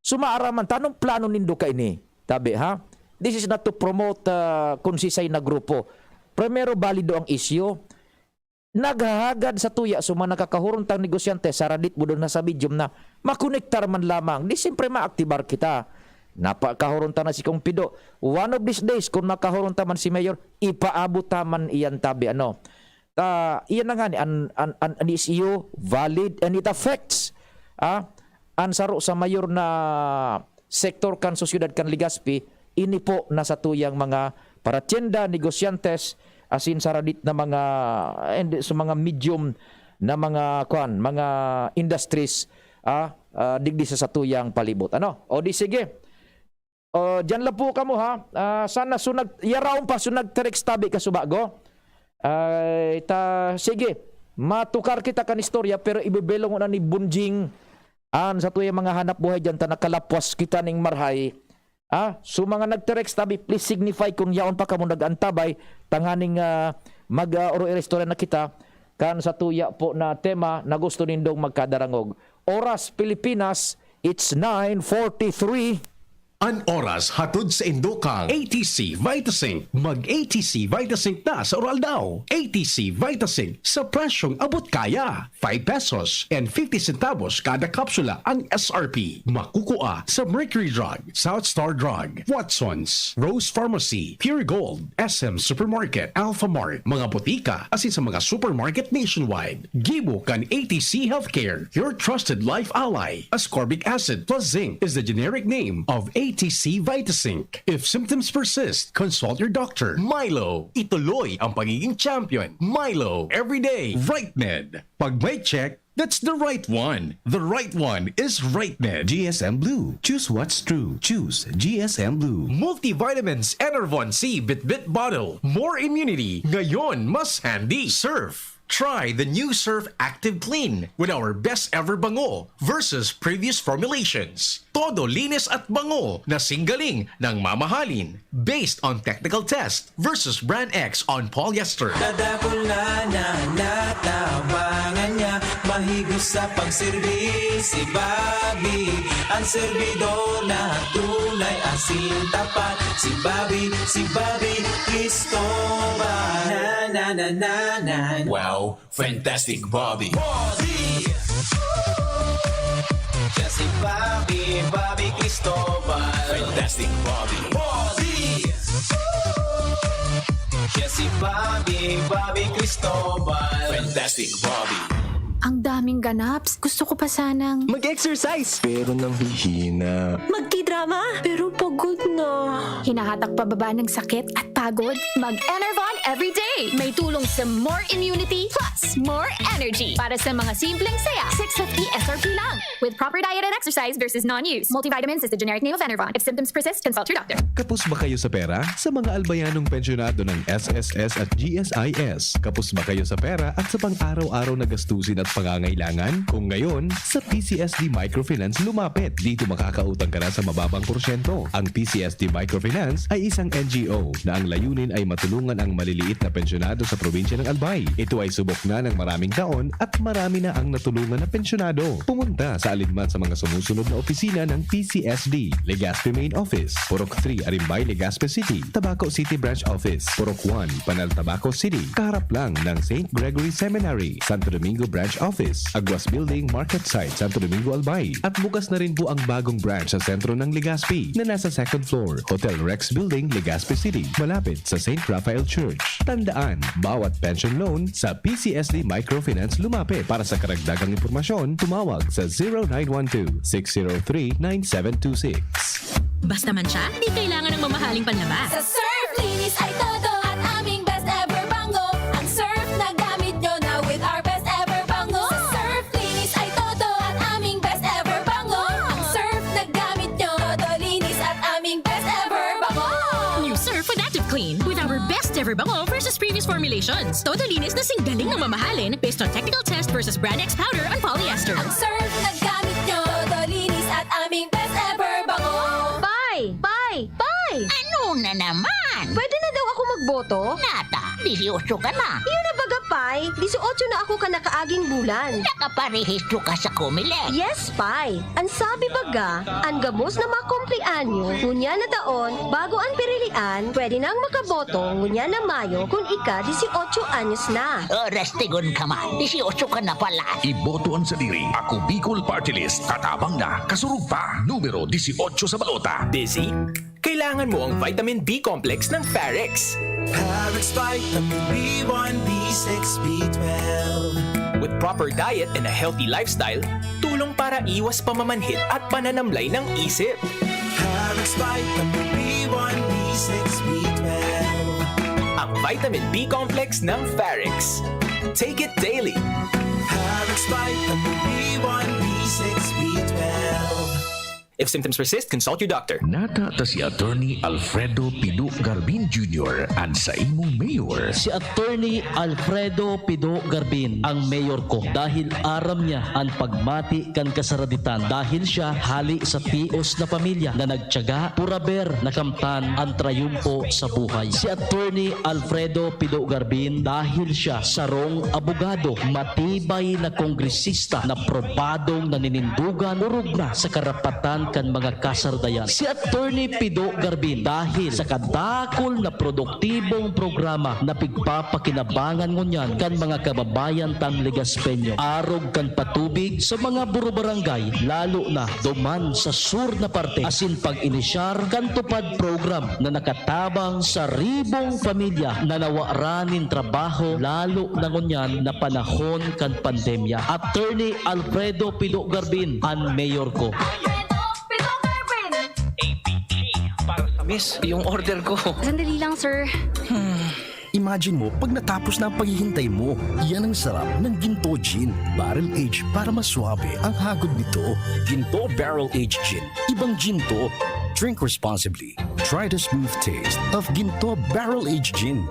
So, maaraman ta, anong plano nindo kaini? Tabi, ha? This is not to promote uh, kung sisay na grupo. Primero, balido ang issue. Naghahagad sa tuya so mga nakakahurong tang negosyante sa radit budon na sa medium na makonektar man lamang. Di siyempre maaktibar kita. Napakahurong ta na si Kong Pido. One of these days, kung makahurong ta man si Mayor, ipaabot ta man iyan tabi. Ano? Ta, iyan na nga ni, an, an, an, an issue valid and it affects ah, an saro sa mayor na sektor kan sosyedad kan Legazpi, ini po na satuyang mga paratyenda, negosyantes, asin saradit na mga and sa mga medium na mga kwan, mga industries ah, ah, digdi sa satuyang palibot. Ano? O di sige. O, diyan lang po kamo ha. Ah, sana sunag yaraon pa sunag text tabi ka subago. Ay ta sige. Matukar kita kan istorya pero ibebelong na ni Bunjing an satuyang mga hanap buhay diyan ta nakalapwas kita ning marhay. Ah, so mga nagtext tabi, please signify kung yaon pa kamo nag-antabay tanganing ah, mag-oro-istorya na kita kan satuya po na tema na gusto nindong magkadarangog. Oras Pilipinas, it's nine forty-three. An oras hatod sa indokang A T C Vitazinc. Mag A T C Vitazinc na sa Uraldaw. A T C Vitazinc sa presyong abot kaya. Five pesos and fifty centavos kada kapsula ang S R P. Makukua sa Mercury Drug, South Star Drug, Watson's, Rose Pharmacy, Pure Gold, S M Supermarket, Alpha Mart, mga botika, asin sa mga supermarket nationwide. Gibo kan A T C Healthcare, your trusted life ally. Ascorbic acid plus zinc is the generic name of A T C Vitazinc. If symptoms persist, consult your doctor. Milo, ituloy ang pagiging champion. Milo, everyday. Right Med. Pag may check, that's the right one. The right one is Right Med. G S M Blue. Choose what's true. Choose G S M Blue. Multivitamins Enervon C Bitbit Bottle. More immunity. Ngayon, mas handy. Surf. Try the new Surf Active Clean with our best ever bango versus previous formulations. Todo linis at bango na singgaling ng mamahalin. Based on technical test versus Brand X on polyester. Tadakol na na natabangan niya, mahigos sa pagserbi si Bobby. Ang serbidor na tunay asin tapat, si Bobby, si Bobby Cristobal. Na, na, na, na, na. Wow, fantastic Bobby. Bobby! Siya si Bobby, Bobby Cristobal. Fantastic Bobby. Bobby! Siya si Bobby, Bobby Cristobal. Fantastic Bobby. Ang daming ganaps. Gusto ko pa sanang Mag-exercise! Pero nanghihina. Magkidrama, pero pagod na. Hinahatak pababa ng sakit at pagod. Mag-Enervon everyday. May tulong sa more immunity plus more energy. Para sa mga simpleng saya, six fifty S R P lang. With proper diet and exercise versus non-use. Multivitamins is the generic name of Enervon. If symptoms persist, consult your doctor. Kapos ba kayo sa pera? Sa mga albayanong pensyonado ng S S S at G S I S, kapos ba kayo sa pera at sa pang-araw-araw na gastusin at pangangailangan? Kung ngayon, sa P C S D Microfinance lumapit. Dito makakautang ka na sa mababang porsyento. Ang P C S D Microfinance ay isang N G O na ang layunin ay matulungan ang maliliit na pensyonado sa probinsya ng Albay. Ito ay subok na ng maraming taon at marami na ang natulungan na pensyonado. Pumunta sa alinman sa mga sumusunod na opisina ng P C S D: Legazpi Main Office, Purok three, Arimbay, Legazpi City; Tabaco City Branch Office, Purok one, Panal, Tabaco City, kaharap lang ng Saint Gregory Seminary, Santo Domingo Branch Office, Aguas Building, Market Site, Santo Domingo, Albay. At bukas na rin po ang bagong branch sa sentro ng Legazpi, na nasa second floor, Hotel Rex Building, Legazpi City, malapit sa Saint Raphael Church. Tandaan, bawat pension loan sa P C S D Microfinance lumapit. Para sa karagdagang impormasyon, tumawag sa zero nine one two, six zero three, nine seven two six. Basta man siya, di kailangan ng mamahaling panlaba. Sa Surf, linis ay todo at aming best ever bango. Ang Surf na gamit nyo na with our best ever bango. Sa Surf, linis ay todo at aming best ever bango. Ang Surf na gamit nyo, todo linis at aming best ever bango. New Surf with Active Clean with our best ever bango versus previous formulations. Todo linis na singgaling ng mamahalin based on technical test versus Brand X powder on polyester. Ang Surf na gamit nyo, todo linis at aming best ever bango. Pay! Pay! Pay! Ano na naman? Pwede na daw ako magboto? Nata, disiotso ka na. Iyo na baga, Pay. Disiotso na ako kan nakaaging bulan. Nakaparehistro ka sa Comelec. Yes, Pay. An sabi baga, an gabos na makumpleanyo, ngunyan na taon, bago an pirilian, pwede nang makaboto, ngunyan na Mayo, kun ika disiotso anyos na. Oras tigon ka man, disiotso ka na pala. Iboto an sadiri. Ako Bicol Party List. Katabang na, kasurog pa. Numero disiotso sa balota. Busy? Kailangan mo ang vitamin B complex ng Farex. Parex Vitamin B one, B six, B twelve. With proper diet and a healthy lifestyle, tulong para iwas pamamanhid at pananamlay ng isip. Parex Vitamin B one, B six, B twelve. Ang vitamin B complex ng Farex. Take it daily. Parex Vitamin B one, B six, B twelve. If symptoms persist, consult your doctor. Nata ta si Attorney Alfredo Pido Garbin Junior an saimong mayor. Si Attorney Alfredo Pido Garbin ang mayor ko dahil aram niya an pagmati kan kasaraditan, dahil siya hali sa tios na pamilya na nagtiyaga, puraber na kamtan an trayumpo sa buhay. Si Attorney Alfredo Pido Garbin dahil siya sarong abogado, matibay na kongresista na probadong naninindugan, orog na sa karapatan kan mga kasardayan. Si Attorney Pido Garbin dahil sa kadakol na produktibong programa na pigpapakinabangan ngunyan kan mga kababayan tang Legaspeño, arog kan patubig sa mga burubarangay, lalo na duman sa sur na parte, asin pag-inisyar kan TUPAD program na nakatabang sa ribong pamilya na nawara nin trabaho, lalo na ngunyan na panahon kan pandemya. Attorney Alfredo Pido Garbin, an mayor ko. Miss, yung order ko. Sandali lang, sir. Imagine mo, pag natapos na ang paghihintay mo, yan ang sarap ng Ginto Gin. Barrel Age para mas suabe ang hagod nito. Ginto Barrel Age Gin. Ibang Ginto. Drink responsibly. Try the smooth taste of Ginto Barrel Age Gin.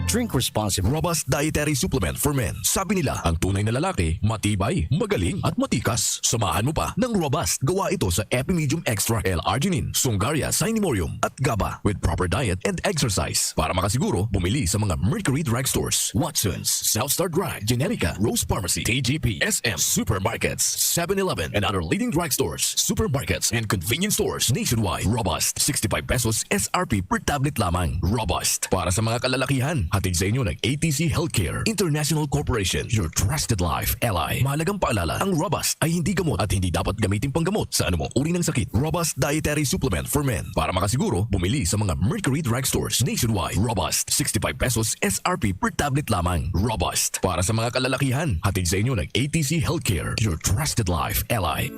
Drink responsible. Robust Dietary Supplement for Men. Sabi nila, ang tunay na lalaki, matibay, magaling, at matikas. Samahan mo pa ng Robust. Gawa ito sa Epimedium Extra L-arginine, Sungaria, Cinemorium, at GABA with proper diet and exercise. Para makasiguro, bumili sa mga Mercury Drugstores, Watson's, South Star Drug, Generika, Rose Pharmacy, T G P, S M, supermarkets, Seven Eleven, and other leading drugstores, supermarkets, and convenience stores nationwide. Robust, sixty-five pesos S R P per tablet lamang. Robust. Para sa mga kalalakihan, hatid sa inyo ng A T C Healthcare International Corporation, your trusted life ally. Mahalagang paalala, ang Robust ay hindi gamot at hindi dapat gamitin panggamot sa anumang uri ng sakit. Robust Dietary Supplement for Men. Para makasiguro, bumili sa mga Mercury Drugstores nationwide. Robust, sixty-five pesos S R P per tablet lamang. Robust. Para sa mga kalalakihan, hatid sa inyo ng A T C Healthcare, your trusted life ally.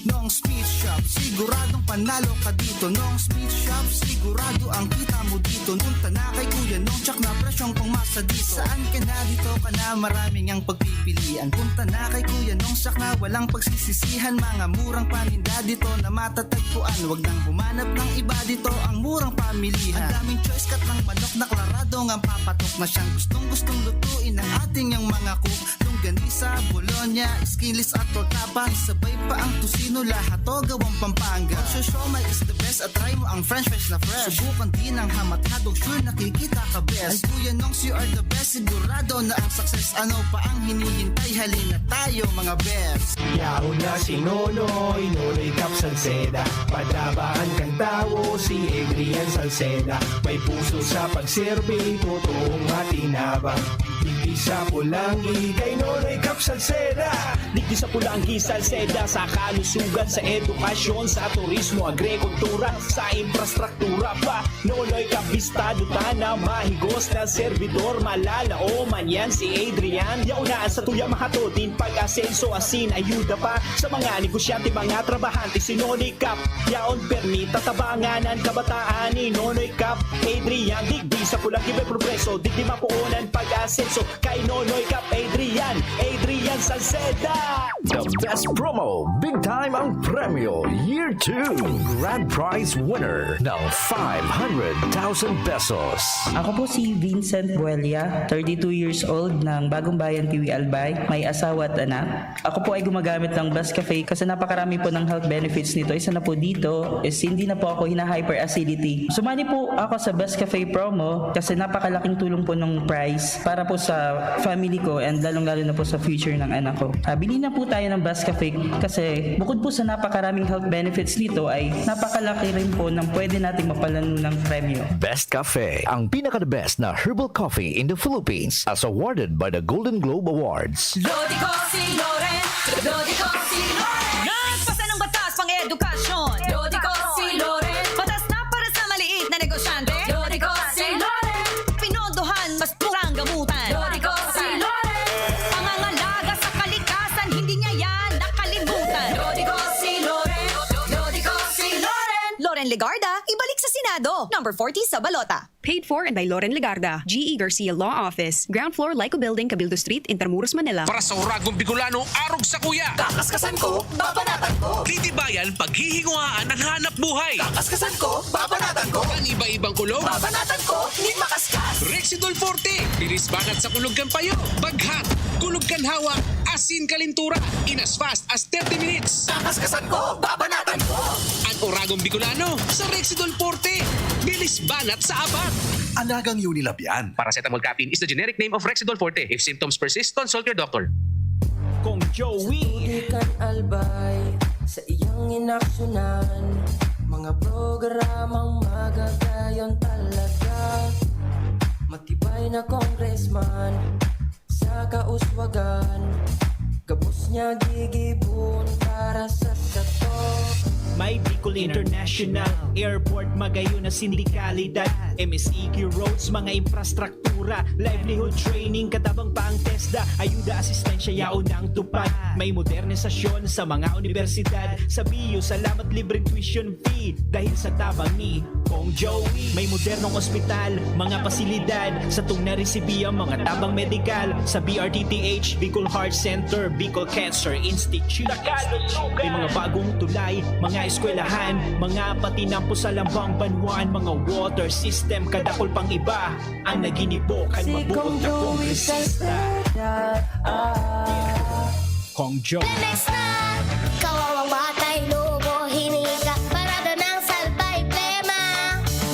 Nong Smith Shop, siguradong panalo ka dito. Nong Smith Shop, sigurado ang kita mo dito. Punta na kay Kuya Nong, tsak na presyong pangmasa dito. Saan ka na, dito ka na, maraming ang pagpipilian. Punta na kay Kuya Nong, tsak na walang pagsisisihan. Mga murang paninda dito na matatagpuan. Wag nang humanap ng iba dito, ang murang pamilihan. Ang daming choice, cut ng manok na klaradong ang papatok na siyang gustong-gustong lutuin ng ating yang mga cook. Longganisa, bologna, skinless at tortapa. Sabay pa ang tocino, lahat to gawang Pampanga. Ang siomai is the best at try mo ang french fries na fresh. Subukan din ang hamat hotdog, sure nakikita ka best. Ang Kuya Nongs, you are the best, sigurado na ang success. Ano pa ang hinihintay? Halina tayo, mga best. Yaon na si Nonoy, Nonoy Cap Salceda. Padabaan kan tawo, si Adrian Salceda. May puso sa pagserbi, totoong matinabang. Digdi sa Polangui, kay Nonoy Cap Salceda. Digdi sa Polangui, Salceda, sa kalusugan, sa edukasyon, sa turismo, agrikultura, sa infrastruktura pa. Nonoy Cap, bistado ta na mahigos na servidor, malalaoman yan si Adrian. Yaon na an satuya mahatod nin pag-asenso, asin ayuda pa sa mga negosyante, mga trabahante, si Nonoy Cap. Yaon permi tatabangan an kabataan ni Nonoy Cap Adrian. Digdi sa Polangui may progreso, digdi mapoon an pag-asenso kay Nonoy Cap Adrian, Adrian Salceda. The best promo, big time ang premyo, year two. Grand prize winner ng five hundred thousand pesos. Ako po si Vincent Buelia, thirty-two years old, ng Bagong Bayan, Tiwi, Albay. May asawa at anak. Ako po ay gumagamit ng Best Cafe kasi napakarami po ng health benefits nito. Isa na po dito is hindi na po ako hina-hyperacidity. Sumali po ako sa Best Cafe promo kasi napakalaking tulong po ng price para po sa family ko and lalong-lalo na po sa future ng anak ko. Ah, bili na po tayo ng Best Cafe kasi bukod po sa napakaraming health benefits nito ay napakalaki rin po ng pwede nating mapalanunan premyo. Best Cafe, ang pinaka-the best na herbal coffee in the Philippines, as awarded by the Golden Globe Awards. Lodi ko si Loren, Lodi ko si Loren. Nagpasa ng batas pang-edukasyon. Lodi ko si Loren. Batas na para sa maliit na negosyante. Lodi ko si Loren. Pinondohan, mas murang gamutan. Lodi ko si Loren. Pangangalaga sa kalikasan, hindi niya yan nakalimutan. Lodi ko si Loren, Lodi ko si Loren. Loren Legarda, ibalik sa Senado. Number forty sa balota. Paid for and by Loren Legarda, G E Garcia Law Office, ground floor, Lyco Building, Cabildo Street, Intramuros, Manila. Para sa Uragong Bicolano, arog sa kuya. Kakaskasan ko, babanatan ko. Titibayan, paghihinguhaan ang hanap buhay. Kakaskasan ko, babanatan ko. Ang iba-ibang kulog. Babanatan ko, nin makaskas. Rexidol Forte, bilis banat sa kulog kan payo, baghat, kulog kan hawak, asin kalintura, in as fast as thirty minutes. Kakaskasan ko, babanatan ko. Ang Uragong Bicolano sa Rexidol Forte. Bilis banat sa abat. Alagang Unilab yan. Paracetamol caffeine is the generic name of Rexidol Forte. If symptoms persist, consult your doctor. Kong Joey. Sa tubig kan albay, sa iyang inaksyonan, mga programang magagayon talaga. Matibay na congressman, sa kauswagan, gabos niya gigibon para sa sato. May Bicol International Airport, magayon na sindikalidad, M S E Q roads, mga infrastruktura, livelihood training, katabang pa ang TESDA, ayuda, asistensya, yaon ang tupad. May modernisasyon sa mga unibersidad, sa B U, salamat libreng tuition fee, dahil sa tabang ni Kong Joey. May modernong ospital, mga pasilidad, satong naresibi ang mga tabang medikal sa B R T T H, Bicol Heart Center, Bicol Cancer Institute. May mga bagong tulay, mga eskwelahan, mga patinampo sa lambang banwaan, mga water system, kadakol pang iba. Ang naginip Kan mabuot na kongresista. Kong Joe. Lemex na! Kawawang batay, lubo, hinika. Parada ng salbay, plema.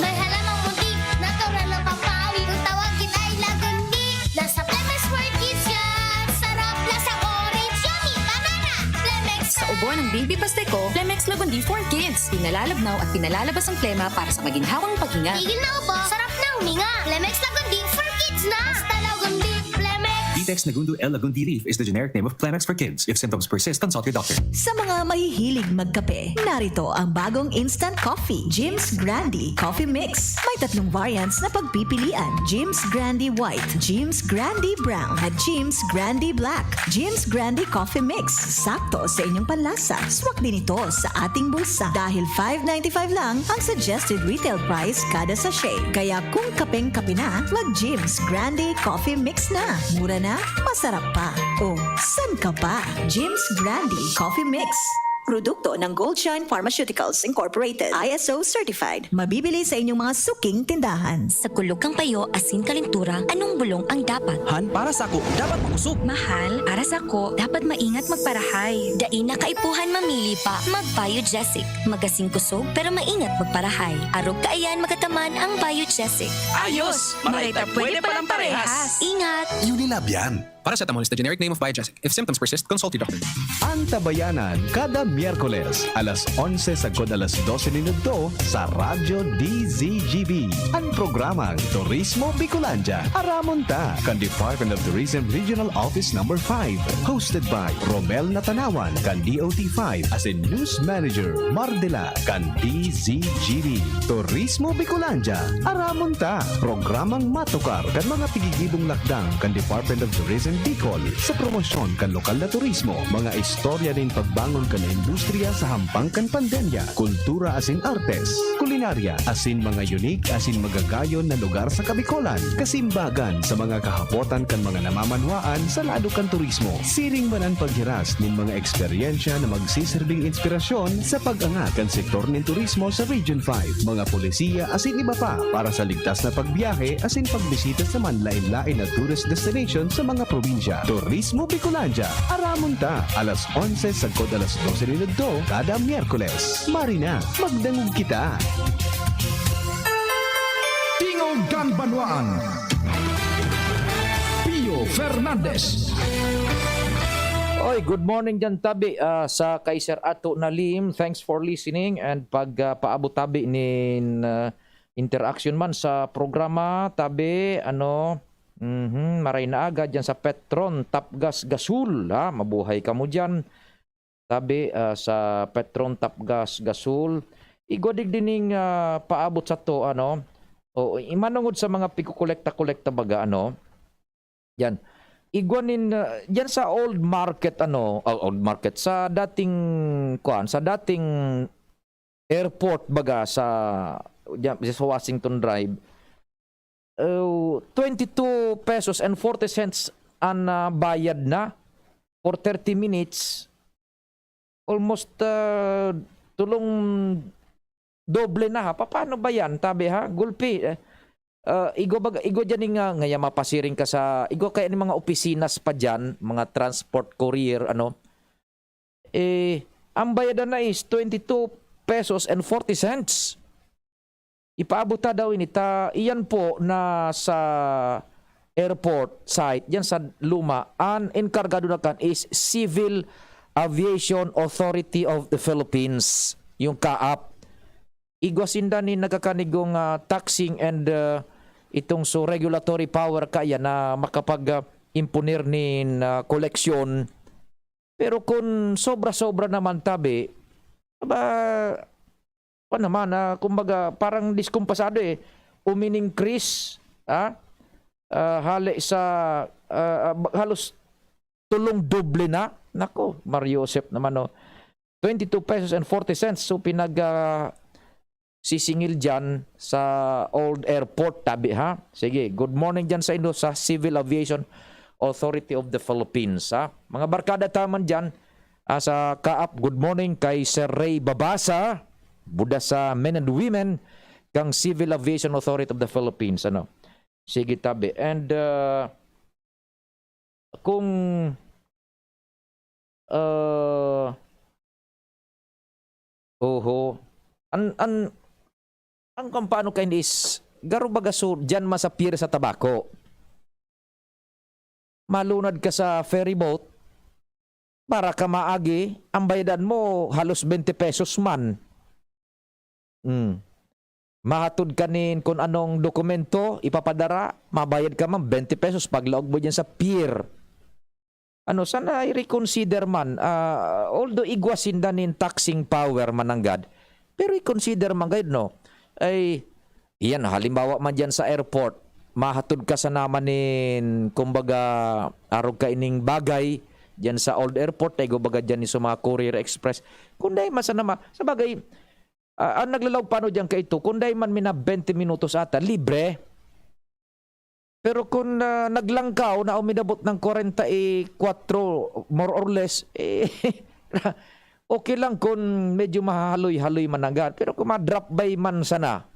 May halamang munti, natural na pampawi. Kung tawagin ay lagundi. Nasa Lemex World Kids yan. Sarap, lasang orange, yummy, banana. Lemex Sa ubo ng Baby Pasteco, Lemex Lagundi for Kids. Pinalalabnaw at pinalalabas ang plema para sa maginhawang paghinga. Tigil na ubo, sarap na huminga. Lemex Lagundi for Kids na! Basta Lagundi, Lemex! Vitex Nagundo L Lagundi Leaf is the generic name of Plemex for Kids. If symptoms persist, consult your doctor. Sa mga mahihilig magkape, narito ang bagong instant coffee, Jim's Grande Coffee Mix. May tatlong variants na pagpipilian, Jim's Grande White, Jim's Grande Brown, at Jim's Grande Black. Jim's Grande Coffee Mix, sakto sa inyong panlasa. Swak din ito sa ating bulsa dahil five ninety-five lang ang suggested retail price kada sachet. Kaya kung kapeng-kape na, mag Jim's Grande Coffee Mix na. Mura na, masarap pa. O, san ka pa? Jim's Grande Coffee Mix. Produkto ng Goldshine Pharmaceuticals Incorporated, I S O certified. Mabibili sa inyong mga suking tindahan. Sa kulog kan payo asin kalentura, anong bulong ang dapat? Han, para sako, dapat makosog. Mahal, para sako, dapat maingat magparahay. Dai na kaipuhan mamili pa, mag-Biogesic. Magasin kosog, pero maingat magparahay. Arog kaiyan magataman ang Biogesic. Ayos! Maray ta pwede palang parehas. Ingat! Unilab yan. Paracetamol is the generic name of Biogesic. If symptoms persist, consult your doctor. Ang Tabayanan, kada Miyerkules, alas onse sagkod alas dose nin udto, sa Radyo D Z G B. An programang Turismo Bicolandia, aramon ta, kan Department of Tourism Regional Office Number five. Hosted by Romel Natanawan, kan D O T five, asin News Manager Mardela, kan D Z G B. Turismo Bicolandia, aramon ta. Programang matukar kan mga tigigibong lakdang kan Department of Tourism Bicol sa promosyon kan lokal na turismo, mga istorya nin pagbangon kan industriya sa hampang kan pandemya, kultura asin artes, kulinarya, asin mga unique asin magagayon na lugar sa Kabicolan, kasimbagan sa mga kahapotan kan mga namamanwaan sa lado kan turismo. Siring man an paghiras nin mga eksperyensya na magsisirbing inspirasyon sa pag-angat kan sektor nin turismo sa Region five, mga polisiya asin iba pa para sa ligtas na pagbiyahe asin pagbisita sa manlaen-laen na tourist destination sa mga probinsya. Turismo Bicolandia, aramon ta, alas onse sagkod alas dose nin udto kada Miyerkules. Marina, magdangog kita! Tingog kan Banwaan, Pio Fernandez. Oy, good morning dyan, tabi, ah, sa kay Sir Ato Nalim. Thanks for listening and pag, ah, paabot tabi nin, ah, interaction man sa programa, tabi, ano, mhm, maray na aga dyan sa Petron, Tapgas, Gasul, ha? Mabuhay kamo dyan. Tabi, ah, sa Petron, Tapgas, Gasul. Igwa digdi ning, ah, paabot sato, ano? O, i-, manongod sa mga pigkokolekta-kolekta baga, ano? Yan. Igwa nin, ah, yan sa old market, ano, ah, old market, sa dating, kuwan, sa dating airport baga sa, diyan, sa Washington Drive, uh, twenty-two pesos and forty cents an, ah, bayad na for thirty minutes. Almost, ah, tulong doble na, ha. Papaano ba yan? Tabi, ha? Gulpi, eh. Ah, igwa baga, igwa dyan nga, ngaya mapasiring ka sa, igwa kaya ni mga opisina pa dyan, mga transport courier, ano. Eh, ang bayadan na is twenty-two pesos and forty cents. Ipaabot ta daw ini ta, iyan po na sa airport site, diyan sa luma, ang enkargado na kan is Civil Aviation Authority of the Philippines, yung kaap. Igwa sinda ni nagkakanigong, ah, taxing and, ah, itong so regulatory power kaya na makapag, ah, imponer nin, ah, koleksyon. Pero kung sobra-sobra naman tabi, aba, pa naman, ah, kumbaga, parang diskumpasado eh. Umining-increase, ah, ah, hali sa, ah, ah, halos tulong doble na. Nako, Mario Joseph naman, no. Twenty-two pesos and forty cents. So, pinag, ah, sisingil dyan sa old airport, tabi, ha? Sige, good morning dyan sa inyo sa Civil Aviation Authority of the Philippines, ha? Mga barkada taman dyan, ah, sa Kaap, good morning kay Sir Ray Babasa, buda sa men and women kang Civil Aviation Authority of the Philippines, ano? Sige, tabi. And, ah, kung, ah, oho. An, an, ang kung paano kaini is, garo baga su-, diyan man sa pier sa Tabaco. Malunad ka sa ferry boat, para ka maagi, ang bayadan mo halos twenty pesos man. Hmm. Mahatod ka nin kun anong dokumento, ipapadara, mabayad ka man twenty pesos paglaog mo diyan sa pier. Ano, sana i-reconsider man, ah, although igwa sinda nin taxing power mananggad, pero i-consider man gayud, no? Ay, iyan, halimbawa man diyan sa airport, mahatod ka sana man nin, kumbaga, arog kaining bagay, diyan sa old airport, ay, kumbaga, diyan sa mga Courier Express. Kung dai man sana ma-, sa bagay, ah, ang naglalaog pa ano diyan kaito, kung dai man mina twenty minutos ata, libre. Pero kung, ah, naglangkaw na umidabot ng kwarenta y kwatro, more or less, eh, okay lang kung medyo mahahaloy-haloy mananggad. Pero kung ma-drop by man sana,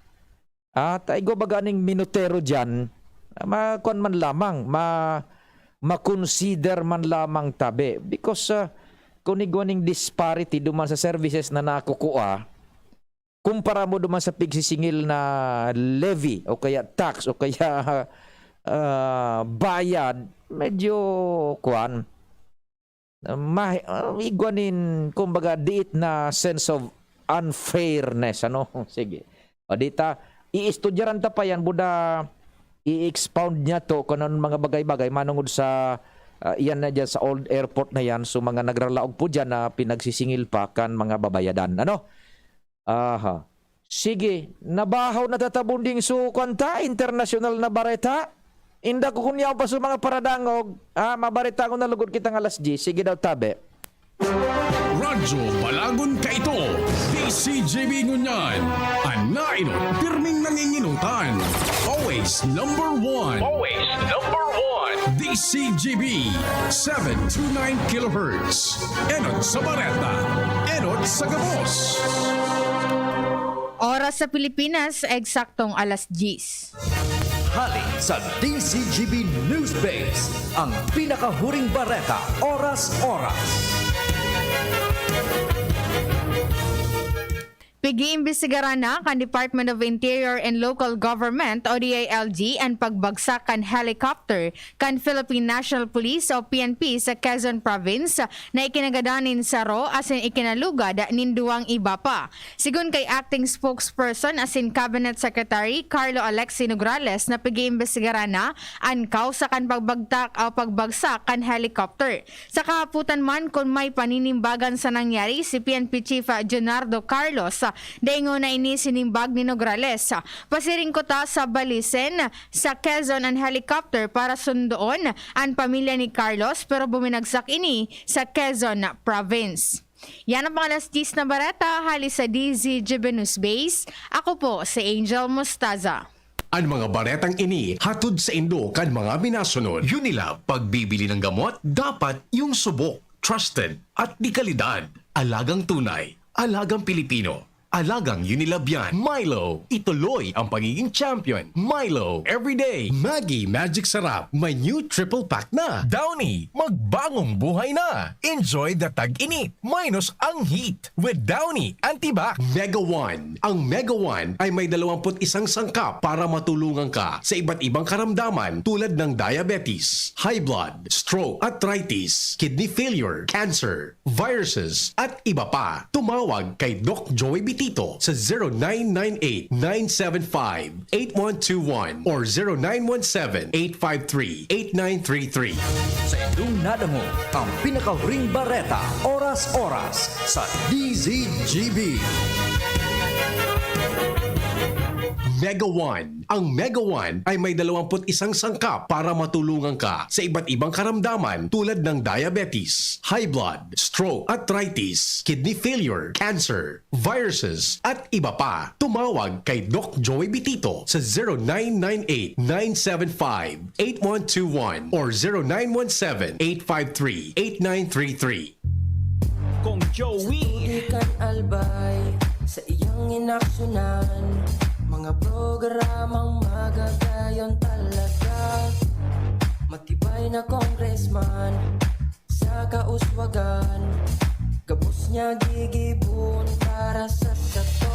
at igwa baga ning minutero diyan, ma-, kuwan man lamang, ma-, ma-consider man lamang tabi. Because, ah, kung igwa ning disparity duman sa services na nakukua, kumpara mo duman sa pigsisingil na levy o kaya tax o kaya, ah, bayad, medyo, kuwan, ah, mahi-, ah, igwa nin, kumbaga, diit na sense of unfairness, ano? Sige. O, di ta, iistudyaran ta pa yan, buda, i-expound niya to kung anong mga bagay-bagay manungod sa, ah, iyan na dyan sa old airport na yan. So, mga nagralaog po dyan na pinagsisingil pa kan mga babayadan. Ano? Aha. Sige, nabahaw na tatabon ding su-, kwan ta, internasyonal na bareta. Inda ko kun yaon pa sa mga paradangog, ah, mabareta ko na lugod kitang alas diyes. Sige daw, tabi. Radyo Balagon Kaito, D C G B ngunyan. An nainot, pirming nanginginutan. Always number one. Always number one. D C G B, seven two nine kilohertz. Enot sa bareta, enot sa gabos. Oras sa Pilipinas, eksaktong alas diyes. Hali sa D C G B News Base, ang pinakahuring bareta, oras-oras. Pig-iimbestigaran na kan Department of Interior and Local Government o D I L G an pagbagsak kan helicopter kan Philippine National Police o P N P sa Quezon Province na ikinagadan nin saro asin ikinalugad nin duwang iba pa. Sigon kay Acting Spokesperson asin Cabinet Secretary Carlo Alexi Nograles na pig-iimbestigaran na an kausa kan pagbagtak o pagbagsak kan helicopter. Sa kahapotan man, kun may paninimbagan sa nangyari, si P N P Chief, ah, Junardo Carlos, ah, daingon na ini sinimbag ni Nograles. Ah, pasiring kuta sa Balisen, sa Quezon an helicopter para sundoon an pamilya ni Carlos, pero buminagsak ini sa Quezon Province. Yan ang mga alas diyes na bareta hali sa D Z G B News Base. Ako po si Angel Mostaza. An mga baretang ini hatod saindo kan mga minasunod. Unilab, pagbibili ng gamot, dapat yung subok, trusted, at de kalidad. Alagang tunay, alagang Pilipino, alagang Unilab yan. Milo, ituloy ang pagiging champion. Milo, everyday. Maggi Magic Sarap, may new triple pack na. Downy, magbagong buhay na. Enjoy the tag-init minus ang heat with Downy Antibac. Mega One. Ang Mega One ay may dalawampu't isang sangkap para matulungan ka sa iba't ibang karamdaman tulad ng diabetes, high blood, stroke, arthritis, kidney failure, cancer, viruses, at iba pa. Tumawag kay Doc Joey Bitito sa zero nine nine eight, nine seven five, eight one two one or zero nine one seven, eight five three, eight nine three three. Sa indong nadangog ang pinakahuring bareta, oras-oras, sa D Z G B. Mega One. Ang Mega One ay may dalawampu't isang sangkap para matulungan ka sa iba't ibang karamdaman tulad ng diabetes, high blood, stroke, arthritis, kidney failure, cancer, viruses, at iba pa. Tumawag kay Doc Joey Bitito sa zero nine nine eight, nine seven five, eight one two one or zero nine one seven, eight five three, eight nine three three. Kong Joey. Di kan albay sa iyang inaksyonan. Mga programang magagayon talaga. Matibay na congressman sa kauswagan. Gabos niya gigibon para sa sato.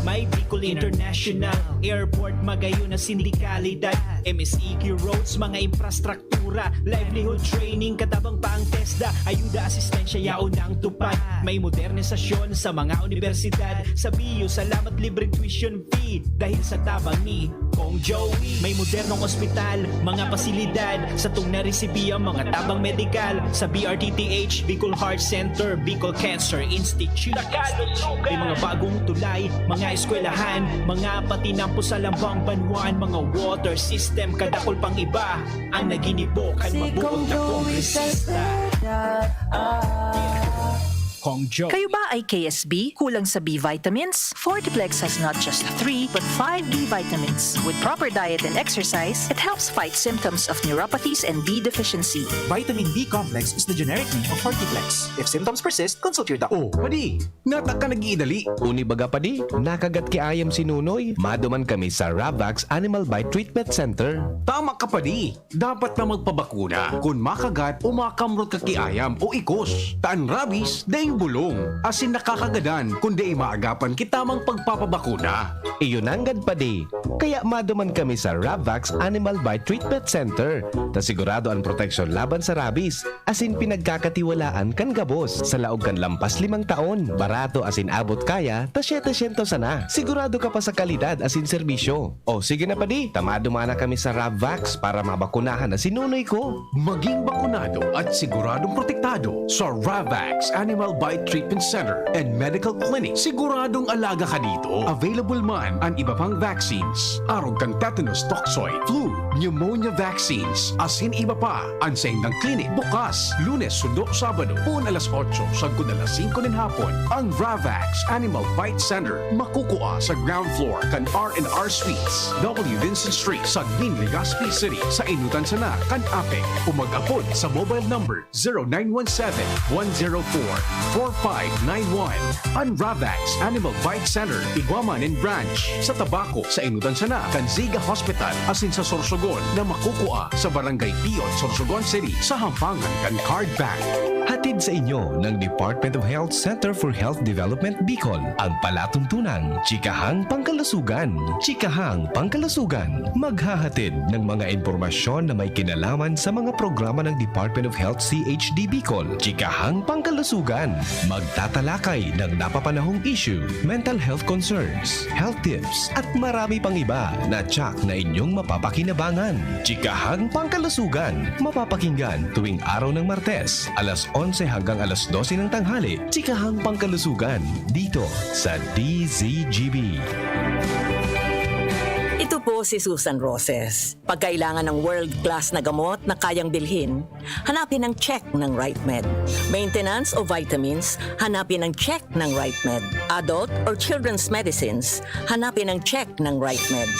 May Bicol International Airport, magayon na sindikalidad, M S E Q roads, mga infrastruktura, livelihood training, katabang pa ang TESDA, ayuda, asistensya, yaon ang tupad. May modernisasyon sa mga universidad, sa B U, salamat libreng tuition fee, dahil sa tabang ni Kong Joey. May modernong ospital, mga pasilidad, satong naresibi ang mga tabang medikal sa B R T T H, Bicol Heart Center, Bicol Cancer Institute. May mga bagong tulay, mga eskwelahan, mga patinampo sa lambang banwaan, mga water system, kadakol pang iba ang naginibo kan mabuot na kongresista. Kong Joey. Kayo ba ay K S B? Kulang sa B vitamins? Fortiplex has not just three, but five B vitamins. With proper diet and exercise, it helps fight symptoms of neuropathies and B deficiency. Vitamin B complex is the generic name of Fortiplex. If symptoms persist, consult your doctor. Oh, padi, nata ka nag-iidali. Uni baga padi, nakagat ki ayam si Nunoy. Maduman kami sa Ravax Animal Bite Treatment Center. Tama ka, padi. Dapat na magpabakuna kun makagat o makamrot ka ki ayam o ikos. Ta an rabies, daing bulong, asin nakakagadan kun dai maagapan ki tamang pagpapabakuna. Iyo nanggad padi. Kaya maduman kami sa Ravax Animal Bite Treatment Center, ta sigurado an proteksyon laban sa rabies, asin pinagkakatiwalaan kan gabos. Sa laog kan lampas limang taon, barato asin abot kaya ta setecientos sana. Sigurado ka pa sa kalidad asin serbisyo. O sige na padi, ta maduman na kami sa Ravax para mabakunahan na si Nunoy ko. Maging bakunado at siguradong protektado sa Ravax Animal Bite Treatment Center and Medical Clinic. Siguradong alaga ka dito. Available man an iba pang vaccines, arog kan tetanus toxoid, flu, pneumonia vaccines, asin iba pa. An saindang clinic bukas Lunes sundo Sabado, poon alas otso sagkod alas singko nin hapon. Ang Ravax Animal Bite Center makukua sa ground floor kan R and R Suites, W Vincent Street, Sagmin, Legazpi City, sa Inutan sana kan APEC, o mag-apod sa mobile number zero nine one seven, one zero four, four five nine one. An Ravax Animal Bite Center igwa man nin branch sa Tabaco, sa Inutan sana kan Ziga Hospital, asin sa Sorsogon na makukua sa Barangay Piot, Sorsogon City, sa Hampangan kan Card Bank. Hatid sa inyo ng Department of Health Center for Health Development Bicol, ang palatuntunang Chikahang Pangkalusugan. Chikahang Pangkalusugan, maghahatid ng mga impormasyon na may kinalaman sa mga programa ng Department of Health C H D Bicol. Chikahang Pangkalusugan, magtatalakay ng napapanahong issue, mental health concerns, health tips, at marami pang iba na tsak na inyong mapapakinabangan. Chikahang Pangkalusugan, mapapakinggan tuwing araw ng Martes, alas onse hanggang alas dose ng tanghali. Chikahang Pangkalusugan, dito sa D Z G B. Ito po si Susan Roses. Pag kailangan ng world-class na gamot na kayang bilhin, hanapin ang check ng RightMed. Maintenance o vitamins, hanapin ang check ng RightMed. Adult or children's medicines, hanapin ang check ng RightMed.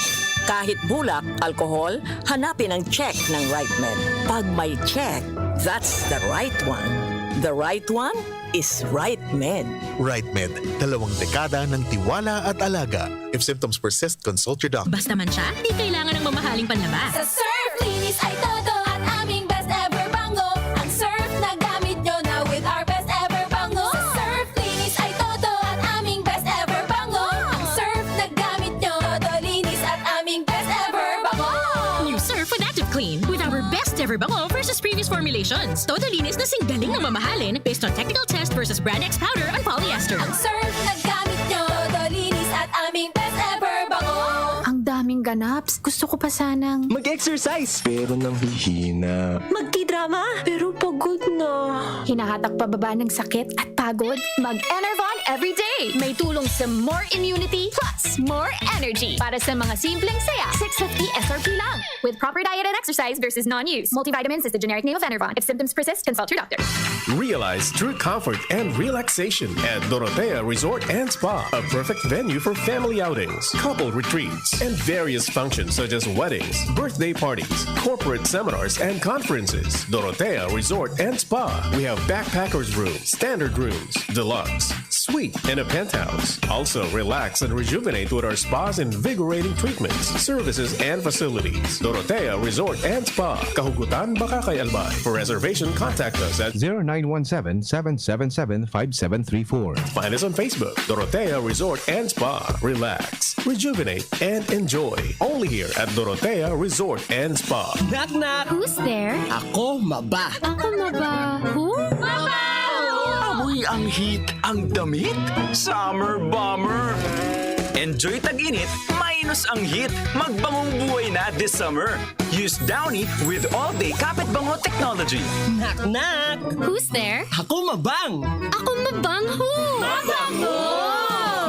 Kahit bulak, alkohol, hanapin ang check ng RightMed. Pag may check, that's the right one. The right one is RightMed. RightMed, dalawang dekada ng tiwala at alaga. If symptoms persist, consult your doctor. Basta mancha, di kailangan ng mamahaling panlaba. Sa Surf, linis ay todo at aming best ever bango. Ang Surf na gamit nyo na with our best ever bango. Sa Surf, linis ay todo at aming best ever bango. Ang Surf na gamit nyo, todo linis at aming best ever bango. New Surf with Active Clean with our best ever bango versus previous formulations. Todo linis na singgaling na mamahalin based on technical test versus Brand X powder and polyester. Ang Surf na gamit nyo, todo linis at aming best ever bango. Ang daming ganaps. Gusto ko pa sanang... Mag-exercise! Pero nanghihina. Magtidrama, pero pagod na. Hinahatak pababa ng sakit at pagod. Mag-Enervon everyday. May tulong sa more immunity plus more energy. Para sa mga simpleng saya, six fifty S R P lang. With proper diet and exercise versus non-use. Multivitamins is the generic name of Enervon. If symptoms persist, consult your doctor. Realize true comfort and relaxation at Dorotea Resort and Spa, a perfect venue for family outings, couple retreats, and various functions such as weddings, birthday parties, corporate seminars, and conferences. Dorotea Resort and Spa. We have backpackers room, standard rooms, deluxe, suite in a penthouse. Also, relax and rejuvenate with our spa's invigorating treatments, services, and facilities. Dorotea Resort and Spa, Kahugutan, Bacacay, Albay. For reservation, contact us at zero nine one seven, seven seven seven, five seven three four. Find us on Facebook, Dorotea Resort and Spa. Relax, rejuvenate, and enjoy. Only here at Dorotea Resort and Spa. Knock knock! Who's there? Ako maba. Ako maba. Who? Maba! Amoy ang hit, ang damit, summer bomber. Enjoy tag-init, minus ang hit. Magbangong buhay na this summer. Use Downy with all-day kapit bango technology. Knock knock! Who's there? Ako mabang! Ako mabang who? Mabango!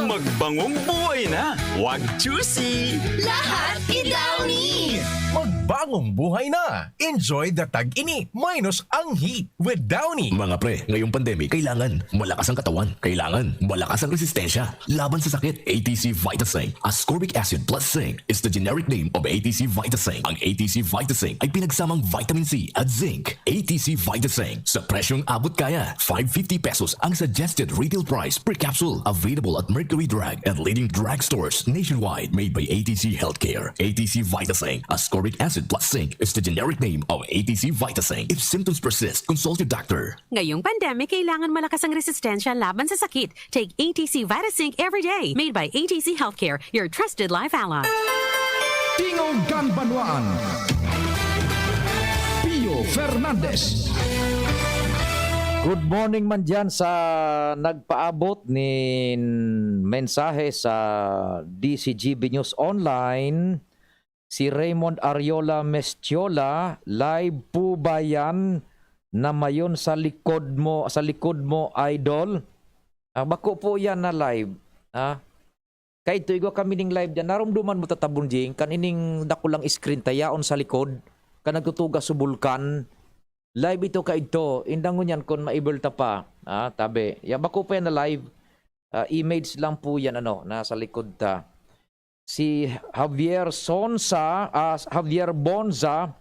Magbangong buhay na. Wag choosy. Lahat i-Downy! Magbangong buhay na! Enjoy the tag-init minus ang hit with Downy. Mga pre, ngayong pandemic, kailangan malakas ang katawan. Kailangan malakas ang resistensya laban sa sakit. A T C Vitasync, ascorbic acid plus zinc, is the generic name of A T C Vitasync. Ang A T C Vitasync ay pinagsamang vitamin C at zinc. A T C Vitasync, sa presyong abot kaya. Five fifty pesos ang suggested retail price per capsule. Available at Mercury Drug and leading drugstores nationwide. Made by A T C Healthcare. A T C Vitasync, ascorbic acid plus zinc, is the generic name of A T C Vitasync. If symptoms persist, consult your doctor. Ngayong pandemic, kailangan malakas ang resistensya laban sa sakit. Take A T C Vitasync every day. Made by A T C Healthcare, your trusted life ally. Tingog kan Banwaan. Pio Fernandez. Good morning man dyan sa nagpaabot nin mensahe sa D C G B News Online, si Raymond Ariola Mestiola. Live po ba yan na mayon sa likod mo, sa likod mo, idol? Ah, bako po yan na live. Ha? Kaidto igwa kami ning live diyan. Narumduman mo ta, Tabunjing, kan ining dakulang screen ta yaon sa likod, kan nagtutugas sa bulkan. Live ito kaidto. Indangon yan kun ma-able ta pa. Ah, tabi. Ya, bako pa yan na live. Ah, image lang po yan, ano, nasa likod ta. Si Javier Sonsa, ah, Javier Bonza,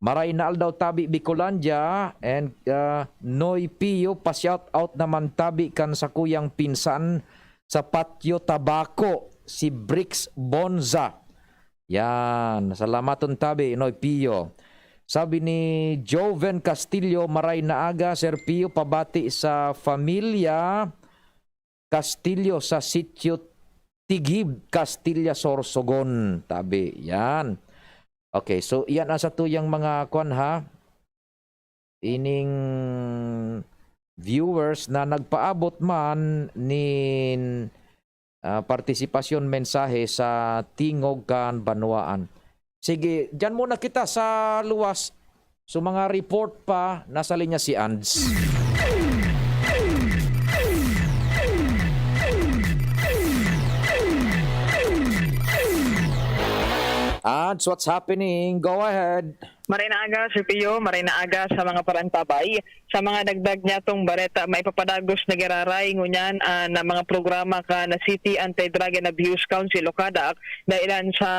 maray na aldaw tabi Bicolandia, and ah, Noy Pio, pa-shout out naman tabi kan sakuyang pinsan sa Patio Tabaco, si Brix Bonza. Yan, salamaton tabi, Noy Pio. Sabi ni Joven Castillo, maray na aga, Sir Pio, pabati sa familia Castillo sa Sitio Tigib, Castilla, Sorsogon. Tabi, yan. Okay, so yan ang satuyang mga kwan ha. Ining viewers na nagpaabot man nin ah, partisipasyon mensahe sa Tingog kan Banwaan. Sige, diyan muna kita sa luwas. So mga report pa, nasa linya si Ands. Ands, what's happening? Go ahead. Maray na aga, Sir Pio. Maray na aga sa mga paraantabay. Sa mga dagdag niyatong bareta, maipapadagos na giraray ngunyan an mga programa kan City Anti-Drug and Abuse Council o CADAC, dailan sa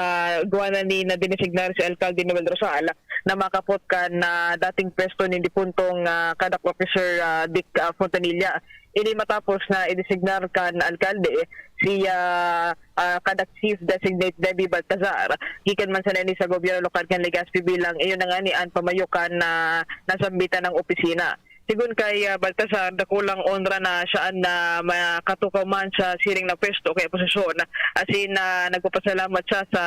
gawa na ni na dinesignar si Alkalde Noel Rosal na makapot kan ah, dating pwesto ni dipuntong ah, CADAC officer ah, Dick ah, Fontanilla. Ini matapos na idesignar kan alkalde si ah, ah, CADAC Chief Designate Debbie Baltazar, gikan man sana ini sa gobyerno lokal kan Legazpi bilang iyo na ngani an pamayo kan ah, nasambitan na opisina. Sigon kay ah, Baltazar, dakulang onra na siya an na makatukaw man sa siring na pwesto kaya posisyon. Asin ah, nagpapasalamat siya sa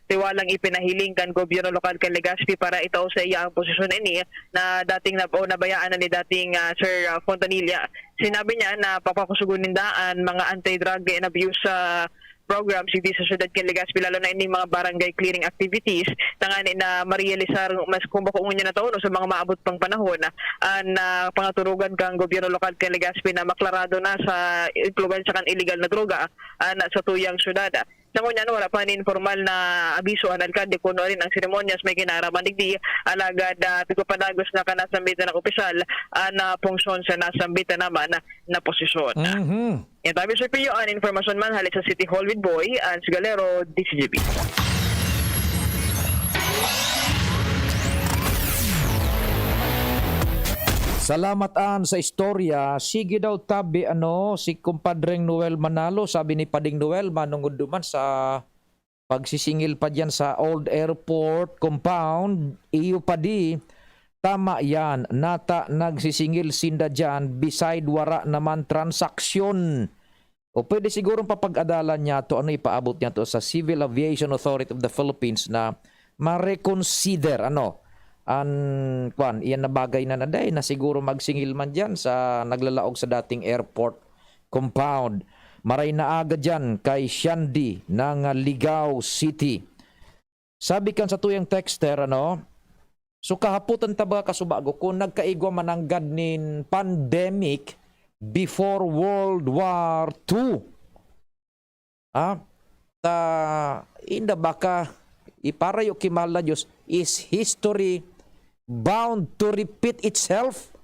tiwalang ipinahiling kan gobyerno lokal kan Legazpi para itao sa iya ang posisyon ini na dating nab- o nabayaan na ni dating ah, Sir ah, Fontanilla. Sinabi niya na papakusugon ninda an mga anti-drug and abuse ah, programs digdi sa syudad kan Legazpi, lalo na ining mga barangay clearing activities, tangani na marealisar mas kung bako ngunyan na taon o sa mga maabot pang panahon, an ah, pangaturugan kan gobyerno lokal kan Legazpi na maklarado na sa impluwensya kan iligal na droga an sa tuyang syudad. Sa ngunyan, wala pa nin formal na abiso an alkalde kun nuarin ang seremonyas may kinaraman digdi, alagad ah, pigpapadagos na kan nasambitan na opisyal an ah, pungsyon sa nasambitan naman na posisyon. Mhm. Yan tabi, Sir Pio, an informasyon man hali sa City Hall with Boy, Ans Galero, D C G B. Salamat, Ann, sa istorya. Sige daw, tabi, ano, si Kumpadreng Noel Manalo, sabi ni Pading Noel, manungod duman sa pagsisingil pa diyan sa Old Airport Compound, iyo pa di, tama yan, nata nagsisingil sinda diyan, beside wara naman transaksyon. O pwede sigurong papag-adalan niya to, ano, ipaabot niya to sa Civil Aviation Authority of the Philippines na ma-reconsider, ano, an, kwan, iyan na bagay na naday na siguro magsingil man diyan sa naglalaog sa dating airport compound. Maray na aga diyan kay Shandy ng, ah, Ligao City. Sabi kan sa tuyang texter, ano, so kahapotan ta ba kasubago kung nagkaigwa mananggad nin pandemic before World War Two? Ah, ta, inda baka iparayo ki mahal na Diyos, is history bound to repeat itself?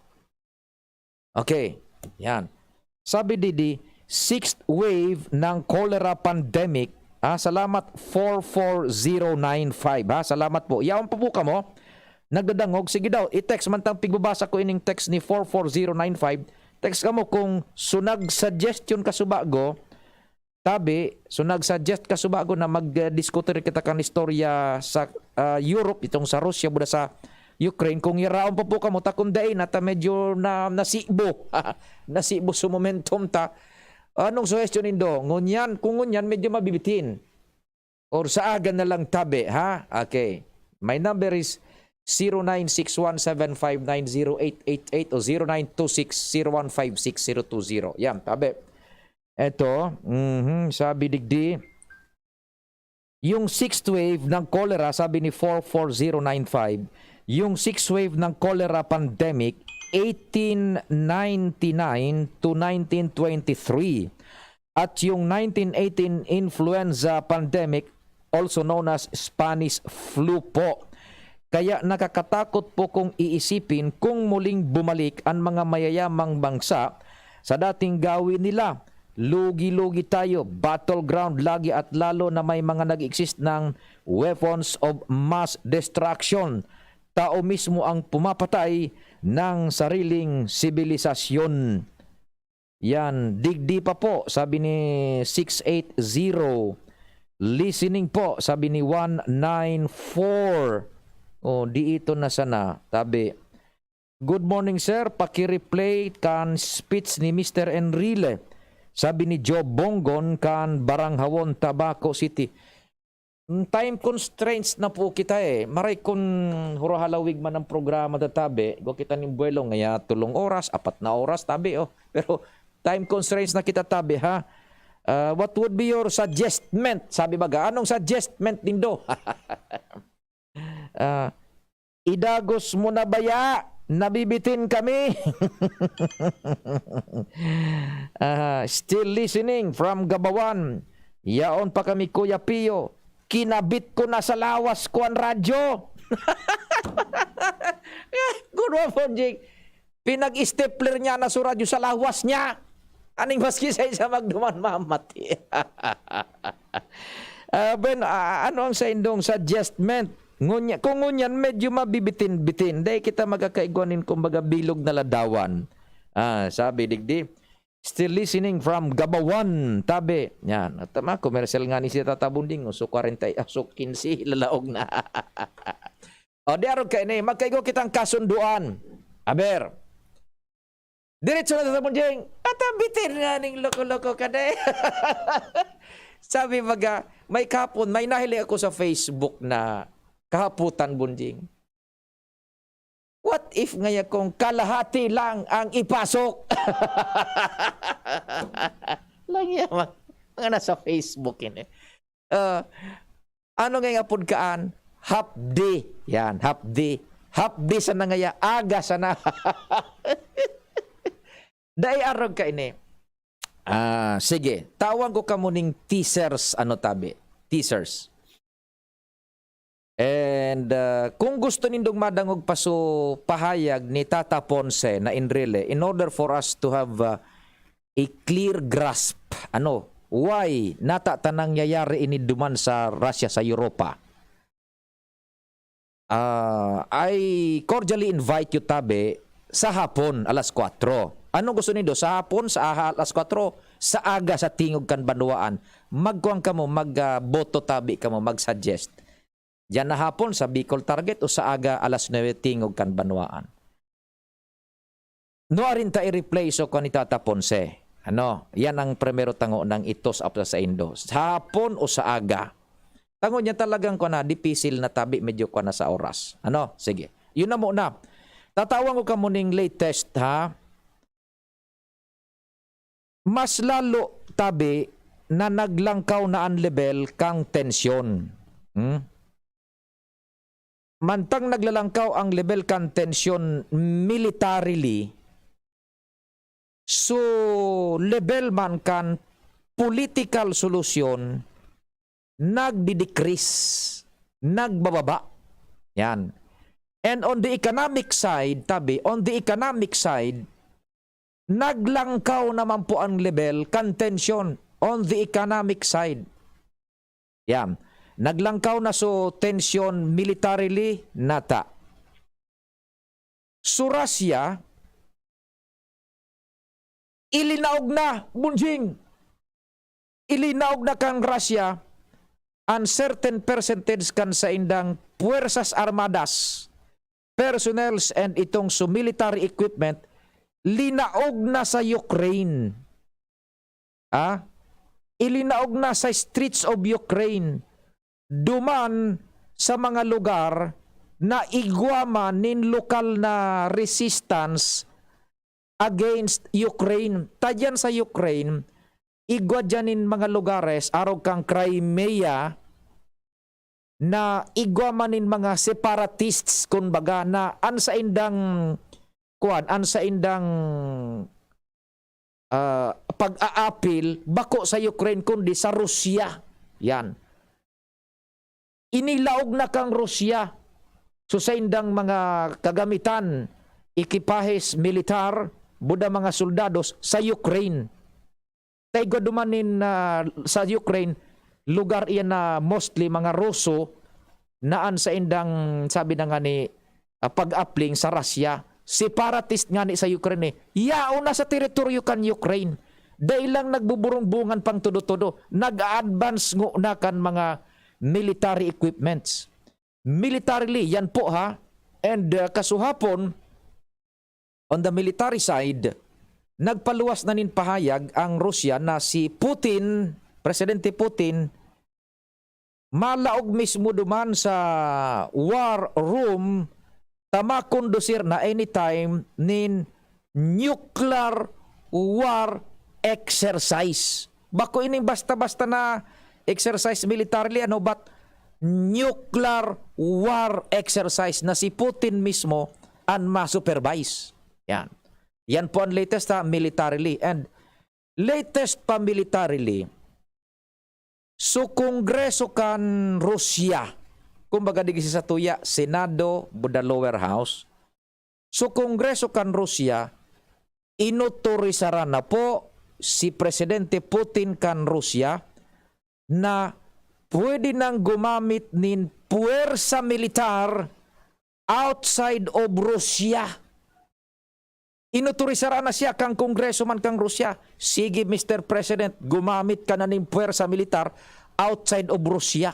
Okay, yan. Sabi didi, sixth wave ng cholera pandemic. Ah, salamat, four four zero nine five, ha. Salamat po. Yaon pa po kamo. Nagdadangog. Sige daw, i-text man tang pigbabasa ko ining text ni four four zero nine five. Text kamo kung sunag suggestion ka subago, tabi, so nag-suggest ka subago na mag-, eh, diskutir kita kan istorya sa, ah, Europe, itong sa Russia, buda sa Ukraine. Kung yaraon pa po kamo, ta kung dai na, ta medyo na, nasibo. Nasibo sa momentum ta. Anong suggestion nindo? Ngunyan, kung ngunyan, medyo mabibitin. Or sa aga na lang tabi, ha? Okay. My number is zero nine six one seven five nine zero eight eight eight o zero nine two six zero one five six zero two zero. Yan, tabi. Eto, mhm, sabi digdi, yung sixth wave ng cholera, sabi ni four four zero nine five, yung sixth wave ng cholera pandemic, eighteen ninety-nine to nineteen twenty-three, at yung nineteen eighteen influenza pandemic, also known as Spanish flu po. Kaya nakakatakot po kung iisipin kung muling bumalik ang mga mayayamang bansa sa dating gawi nila. Lugi-lugi tayo, battleground lagi at lalo na may mga nag-exist ng weapons of mass destruction. Tao mismo ang pumapatay ng sariling sibilisasyon. Yan, digdi pa po, sabi ni six eight zero. Listening po, sabi ni one nine four. Oh, di ito na sana, tabi. "Good morning, sir. Paki-replay kan speech ni Mister Enrile." Sabi ni Joe Bongon kan Baranghawon, Tabaco City. Mm, time constraints na po kita, eh. Maray kun huro halawig man ang programa ta tabi, igwa kita nin buwelo, ngaya tolong oras, apat na oras, tabi, oh. Pero time constraints na kita tabi, ha? Ah, what would be your suggestment? Sabi baga, anong suggestment nindo? Ah, "Idagos mo na baya? Nabibitin kami." Ah, still listening from Gabawan. "Yaon pa kami, Kuya Pio. Kinabit ko na sa lawas ko an radyo." Good one, Bonjing. Pinag-stapler niya na so radyo sa lawas niya. Aning maski sa isa magduman mamati. Ah, Ben, ah, ano ang saindong suggestment? Ngunya, kung ngunyan, medyo mabibitin-bitin. Dai kita magkakaigwa nin, kumbaga, bilog na ladawan. Ah, sabi digdi, "Still listening from Gabawan, tabi." Yan. At tama, komersyal nga ni si Tata Bunding. So, kwarenta, ah, so, kinse, lalaog na. O, di arog kaini, magkaigwa kitang kasunduan. Aber. Diretso na sa Bonjing. At ang bitin nga ning loko-loko ka na eh. Sabi baga, may kapon, may nahili ako sa Facebook na kahaputan, Bonjing. What if ngaya kung kalahati lang ang ipasok? Lang yan, mga, mga nasa Facebook yun eh. Ah, ano nga yung apod kaan? Hapdi. Yan, hapdi. Hapdi sana ngaya, aga sana. Dai arog kaini. Ah, sige, tawan ko kamo ning teasers, ano tabi? Teasers. And, ah, kung gusto nindong madangog pa so pahayag ni Tata Ponce na Enrile, in order for us to have, ah, a clear grasp, ano, why nata ta nangyayari ini duman sa Russia, sa Europa? Ah, I cordially invite you, tabi, sa hapon, alas kwatro. Ano gusto nindo? Sa hapon, sa aha, alas kwatro, sa aga, sa tingog kan banwaan. Magkuan kamo, mag, ah, boto tabi kamo, mag-suggest. Diyan na hapon, sa Bicol Target o sa aga, alas nuebe, tingog kan banwaan. Nuarin ta i-replay so kan ni Tata Ponce. Ano, yan ang primero tango nang i-toss up sa saindo. Sa hapon o sa aga? Tango niya talagang kwa na, dipisil na tabi, medyo kwa na sa oras. Ano? Sige. Yun na muna. Tatawan ko kamo ning latest, ha? Mas lalo tabi na naglangkaw na ang level kang tensyon. Hmm? Mantang naglalangkaw ang level kan tensyon militarily, so level man kan political solusyon, nagdi-decrease, nagbababa. Yan. And on the economic side, tabi, on the economic side, naglangkaw naman po ang level kan tensyon on the economic side. Yan. Naglangkaw na so tensyon militarily, nata. So Russia, ilinaog na, Bunjing! Ilinaog na kan Russia an certain percentage kan saindang Puwersas Armadas, personnels, and itong so military equipment, linaog na sa Ukraine. Ah? Ilinaog na sa streets of Ukraine. Duman sa mga lugar na igwa man nin lokal na resistance against Ukraine. Ta diyan sa Ukraine, igwa diyan nin mga lugares, arog kang Crimea, na igwa man nin mga separatists, kumbaga, na an saindang, kuwan, an saindang, ah, pag-aapil, bako sa Ukraine, kundi sa Rusya. Yan. Inilaog na kang Rusya. So, saindang mga kagamitan, ekipahes militar, buda mga soldados sa Ukraine. Ta igwa duman nin, ah, sa Ukraine, lugar iyan na mostly mga Ruso na an saindang, sabi na nga ni, ah, pag-apling sa Russia. Separatist ngani sa Ukraine eh. Yaon na sa teritoryo kan Ukraine. Dai lang nagbuburungbungan pang todo-todo. Nag-a-advance ngona kan mga military equipments. Militarily, yan po ha. And, ah, kasuhapon, on the military side, nagpaluwas na nin pahayag ang Rusya na si Putin, Presidente Putin, malaog mismo duman sa war room ta makondusir na anytime nin nuclear war exercise. Bako ining basta-basta na exercise militarily, ano, but nuclear war exercise na si Putin mismo an ma-supervise. Yan. Yan po ang latest, ha, militarily. And latest pa militarily, so Kongreso kan Rusya, kumbaga digdi sa satuya, Senado, buda lower house. So Kongreso kan Rusya, inotorisara na po si Presidente Putin kan Rusya na pwede nang gumamit nin puwersa militar outside of Russia. Inotorisara na siya kan Kongreso man kan Rusya. Sige, Mister President, gumamit ka na nin puwersa militar outside of Russia.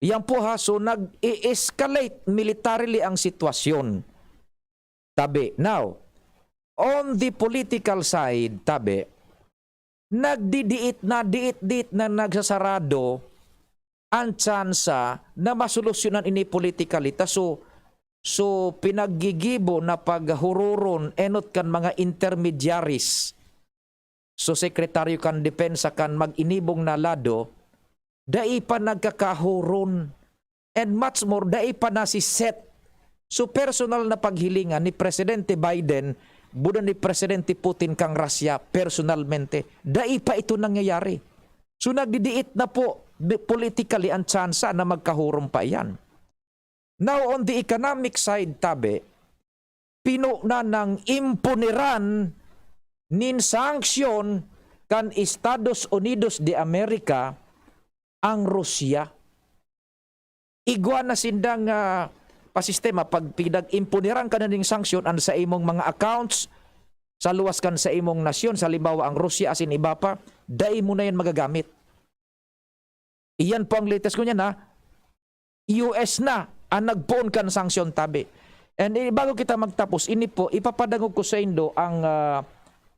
Yan po ha, so nag-e-escalate militarily ang sitwasyon. Tabi. Now, on the political side, tabi, nagdidiit na, diit-diit na nagsasarado ang tsansa na masolusyonan ini politically. Ta so, so pinaggigibo na paghuroron enot kan mga intermediaries. So, Sekretaryo kan Depensa kan mag-inibong na lado, dai pa nagkakahuron. And much more, dai pa nasiset. So, personal na paghilingan ni Presidente Biden, buda ni Presidente Putin kan Russia personalmente. Dai pa ito nangyayari. So, nagdidiit na po bi-, politically ang tsansa na magkahuron pa iyan. Now, on the economic side, tabi, pino na nang imponeran nin sanction kan Estados Unidos de America ang Rusya. Igwa na sindang, ah, sistema, pag pinag-imponeran ka na ning sanction, an sa imong mga accounts, sa luwas kan sa imong nasyon, sa halimbawa, ang Russia asin iba pa, dai mo na yan magagamit. Iyan po ang latest ko niyan, ha. U S na ang nagpoon kan sanction tabi. And, eh, bago kita magtapos, ini po, ipapadangog ko saindo ang, ah,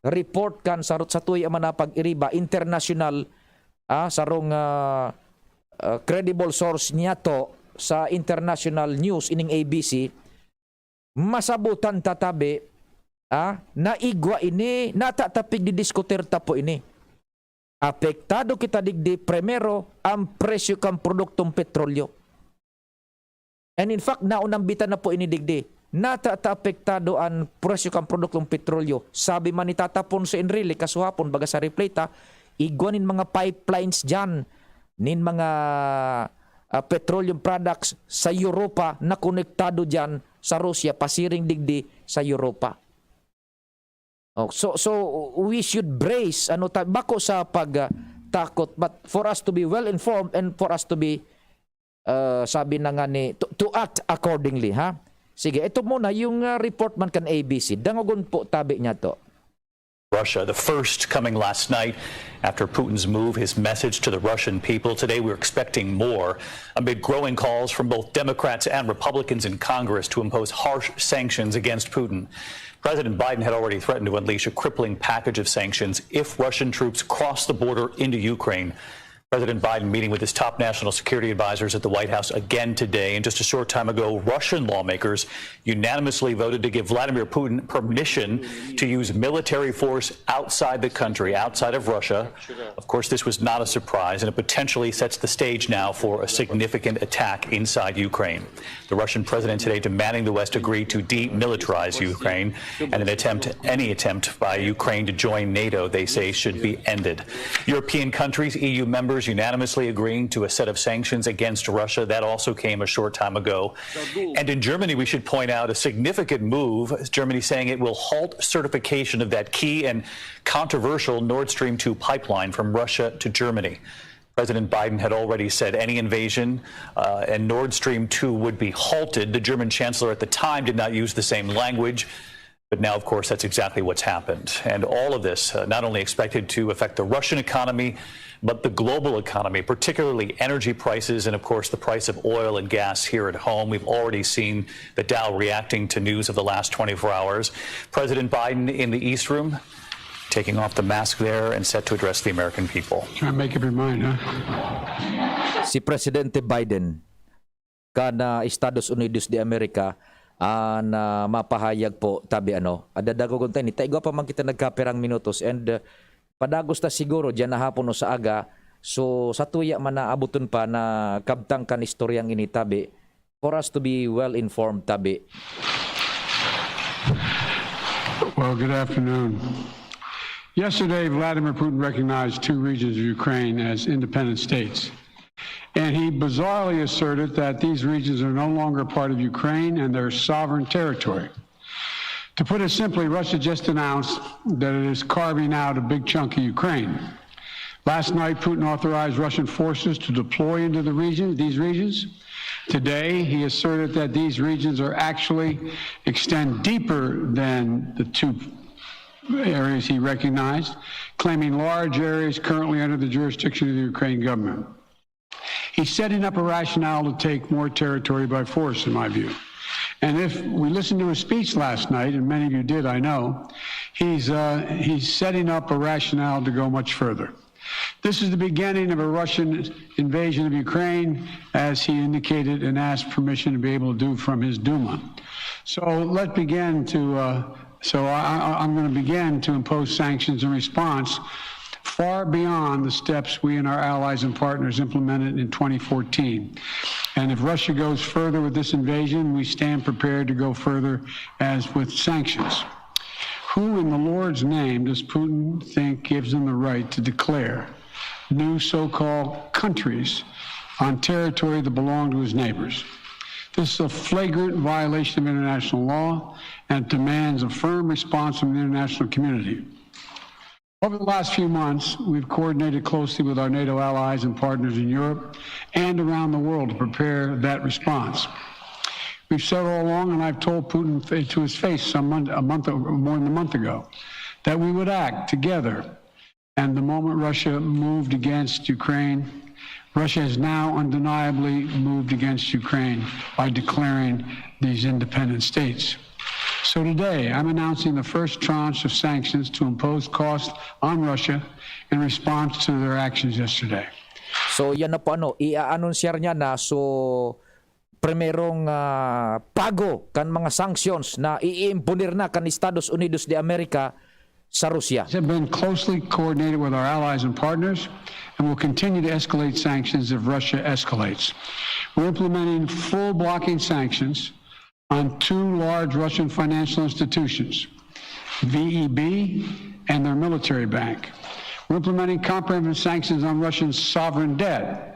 report kan sa, sa tuya man na pag-iriba, international, ah, sarong, ah, ah, credible source niya to sa international news, ining A B C, masabutan ta tabi, ah, na igwa ini, natatapig didiskutir ta po ini. Apektado kita digdi, primero, ang presyo kan produktong petrolyo. And in fact, naunambitan na po ini digdi. Nata ta apektado an presyo kan produktong petrolyo. Sabi man ni Tata Ponce Enrile, kasuhapon, baga sa reply ta, igwa nin mga pipelines diyan, nin mga, ah, petroleum products sa Europa na konektado diyan sa Russia, pasiring digdi sa Europa. Oh, so, so we should brace, ano, ta-, bako sa pag, ah, takot, but for us to be well informed and for us to be, uh, sabi na nga ni, to, to act accordingly, ha? Sige, ito muna yung, ah, report man kan A B C. Dangogon po tabi niya to. Russia, the first coming last night after Putin's move, his message to the Russian people. Today, we're expecting more amid growing calls from both Democrats and Republicans in Congress to impose harsh sanctions against Putin. President Biden had already threatened to unleash a crippling package of sanctions if Russian troops cross the border into Ukraine. President Biden meeting with his top national security advisors at the White House again today. And just a short time ago, Russian lawmakers unanimously voted to give Vladimir Putin permission to use military force outside the country, outside of Russia. Of course, this was not a surprise, and it potentially sets the stage now for a significant attack inside Ukraine. The Russian president today demanding the West agree to demilitarize Ukraine, and an attempt, any attempt by Ukraine to join NATO, they say, should be ended. European countries, E U members, unanimously agreeing to a set of sanctions against Russia. That also came a short time ago. And in Germany, we should point out a significant move. Germany saying it will halt certification of that key and controversial Nord Stream two pipeline from Russia to Germany. President Biden had already said any invasion, uh, and Nord Stream two would be halted. The German chancellor at the time did not use the same language, but now, of course, that's exactly what's happened. And all of this, uh, not only expected to affect the Russian economy, but the global economy, particularly energy prices and, of course, the price of oil and gas here at home. We've already seen the Dow reacting to news of the last twenty-four hours. President Biden in the East Room, taking off the mask there and set to address the American people. Try and make up your mind, huh? Si Presidente Biden kan, ah, Estados Unidos de America, ah, na mapahayag po tabi, ano. Adadagogon tayo ni, ta igwa pa man kita nagkapirang minutos, and, ah, padagos ta siguro diyan na hapon o sa aga. So, sa tuya man na abuton pa na kabtang kan istoryang ini tabi, for us to be well informed tabi. Well, good afternoon. Yesterday, Vladimir Putin recognized two regions of Ukraine as independent states. And he bizarrely asserted that these regions are no longer part of Ukraine and they're sovereign territory. To put it simply, Russia just announced that it is carving out a big chunk of Ukraine. Last night, Putin authorized Russian forces to deploy into the region, these regions. Today, he asserted that these regions are actually extend deeper than the two areas he recognized, claiming large areas currently under the jurisdiction of the Ukraine government. He's setting up a rationale to take more territory by force, in my view. And if we listened to his speech last night, and many of you did, I know, he's, uh, he's setting up a rationale to go much further. This is the beginning of a Russian invasion of Ukraine, as he indicated and asked permission to be able to do from his Duma. So let's begin to, uh, so I, I, I'm going to begin to impose sanctions in response far beyond the steps we and our allies and partners implemented in twenty fourteen. And if Russia goes further with this invasion, we stand prepared to go further as with sanctions. Who in the Lord's name does Putin think gives him the right to declare new so-called countries on territory that belonged to his neighbors? This is a flagrant violation of international law and demands a firm response from the international community. Over the last few months, we've coordinated closely with our NATO allies and partners in Europe and around the world to prepare that response. We've said all along, and I've told Putin fa- to his face some month, a month, more than a month ago, that we would act together. And the moment Russia moved against Ukraine, Russia has now undeniably moved against Ukraine by declaring these independent states. So today, I'm announcing the first tranche of sanctions to impose cost on Russia in response to their actions yesterday. So yan na po ano, i-aanunsyar niya na so primerong ah, pago kan mga sanctions na iimponer na kan Estados Unidos de America sa Russia. Have been closely coordinated with our allies and partners and will continue to escalate sanctions if Russia escalates. We're implementing full blocking sanctions on two large Russian financial institutions, V E B and their military bank. We're implementing comprehensive sanctions on Russian sovereign debt.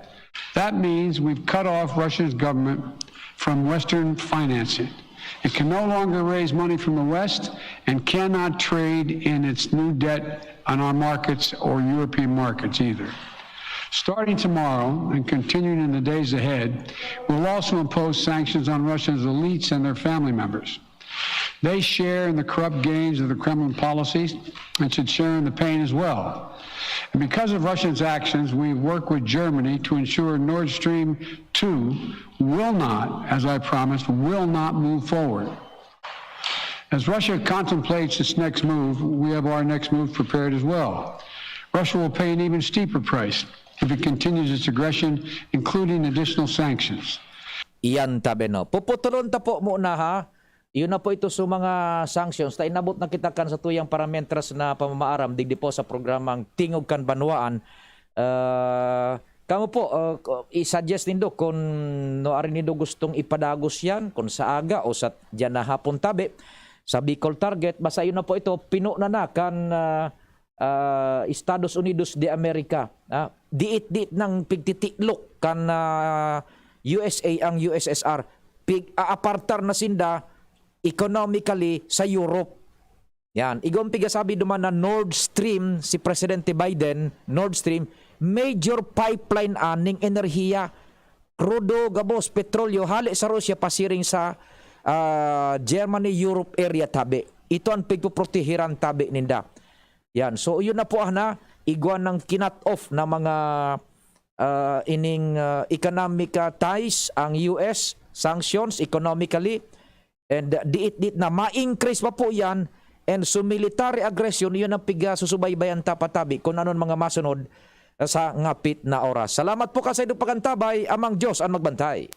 That means we've cut off Russia's government from Western financing. It can no longer raise money from the West and cannot trade in its new debt on our markets or European markets either. Starting tomorrow and continuing in the days ahead, we'll also impose sanctions on Russia's elites and their family members. They share in the corrupt gains of the Kremlin policies and should share in the pain as well. And because of Russia's actions, we work with Germany to ensure Nord Stream two will not, as I promised, will not move forward. As Russia contemplates its next move, we have our next move prepared as well. Russia will pay an even steeper price if it continues its aggression, including additional sanctions. Iyan tabi no. Puputulon ta po muna ha. Yun na po ito sa mga sanctions. Ta inabot na kita kan sa tuyang parametras na pamamaaram digdi po sa programang Tingog kan Banwaan. Ah, kamo po, ah, ko- i-suggest nindo kung no ari nindo gustong ipadagos yan, kung sa aga o sa diyan na hapon tabi, sa Bicol Target, basta yun na po ito, pino na na kan ah, ah, Estados Unidos de America. Ah, diit-diit nang pigtitiklok kan ah, U S A ang U S S R. Pig-aapartar na sinda economically sa Europe. Yan. Igong pigasabi duman na Nord Stream, si Presidente Biden, Nord Stream, major pipeline aning enerhiya. Krudo, gabos, petrolyo, hali sa Russia, pasiring sa ah, Germany, Europe area tabi. Ito ang pigpoprotehiran tabi ninda. Yan. So, yun na po ah, na igwa ng kinat off na mga ah, ining ah, economic ah, ties ang U S, sanctions economically, and ah, diit-diit na ma-increase pa po yan, and so military aggression, yun ang pigasusubaybayan tapatabi kung anon mga masunod sa ngapit na oras. Salamat po kasaydo pagantabay, amang Diyos ang magbantay.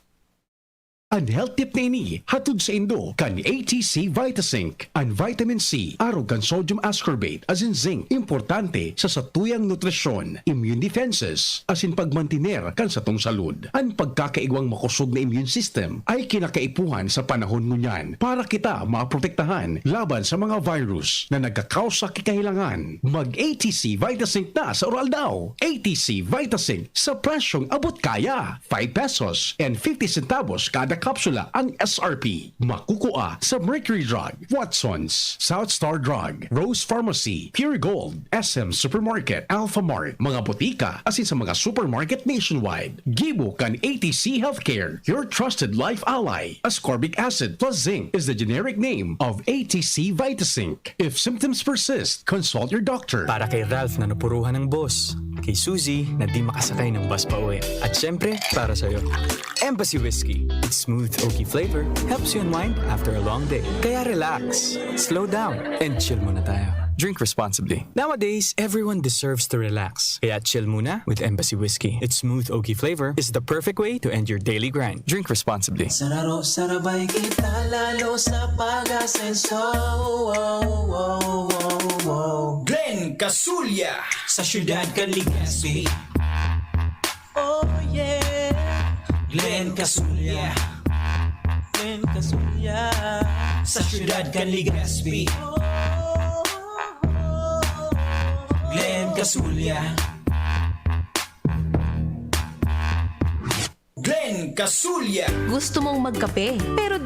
An health tip na ini hatod saindo kan A T C Vitazinc. An vitamin C arog kan sodium ascorbate asin zinc importante sa satuyang nutrisyon, immune defenses, asin pagmantiner kan satong salud. An pagkakaigwang makosog na immune system ay kinakaipuhan sa panahon ngunyan para kita maprotektahan laban sa mga virus na nagkakausa ki kahilangan. Mag A T C Vitazinc na sa Uraldaw. A T C Vitazinc sa presyong abot kaya. Five pesos and fifty centavos kada kapsula ang S R P. Makukua sa Mercury Drug, Watson's, South Star Drug, Rose Pharmacy, Pure Gold, S M Supermarket, Alpha Mart, mga botika, asin sa mga supermarket nationwide. Gibo kan A T C Healthcare, your trusted life ally. Ascorbic acid plus zinc is the generic name of A T C Vitazinc. If symptoms persist, consult your doctor. Para kay Ralph na napuruhan ng boss. Kay Suzy na di makasakay ng bus pa uwi. At syempre, para sa'yo. Embassy Whiskey. Its smooth oaky flavor helps you unwind after a long day. Kaya relax, slow down, and chill muna tayo. Drink responsibly. Nowadays, everyone deserves to relax. Kaya chill muna with Embassy Whiskey. Its smooth oaky flavor is the perfect way to end your daily grind. Drink responsibly. Sararo, sarabay kita lalo sa pag-asenso. Oh, oh, oh, oh, oh. Glenn Casulya. Sa syudad kan Legazpi. Oh yeah. Glenn Casulya. Glenn Casulya. Sa syudad kan Legazpi. Glenn Casulya. Glenn Casulya. Gusto mong magkape, pero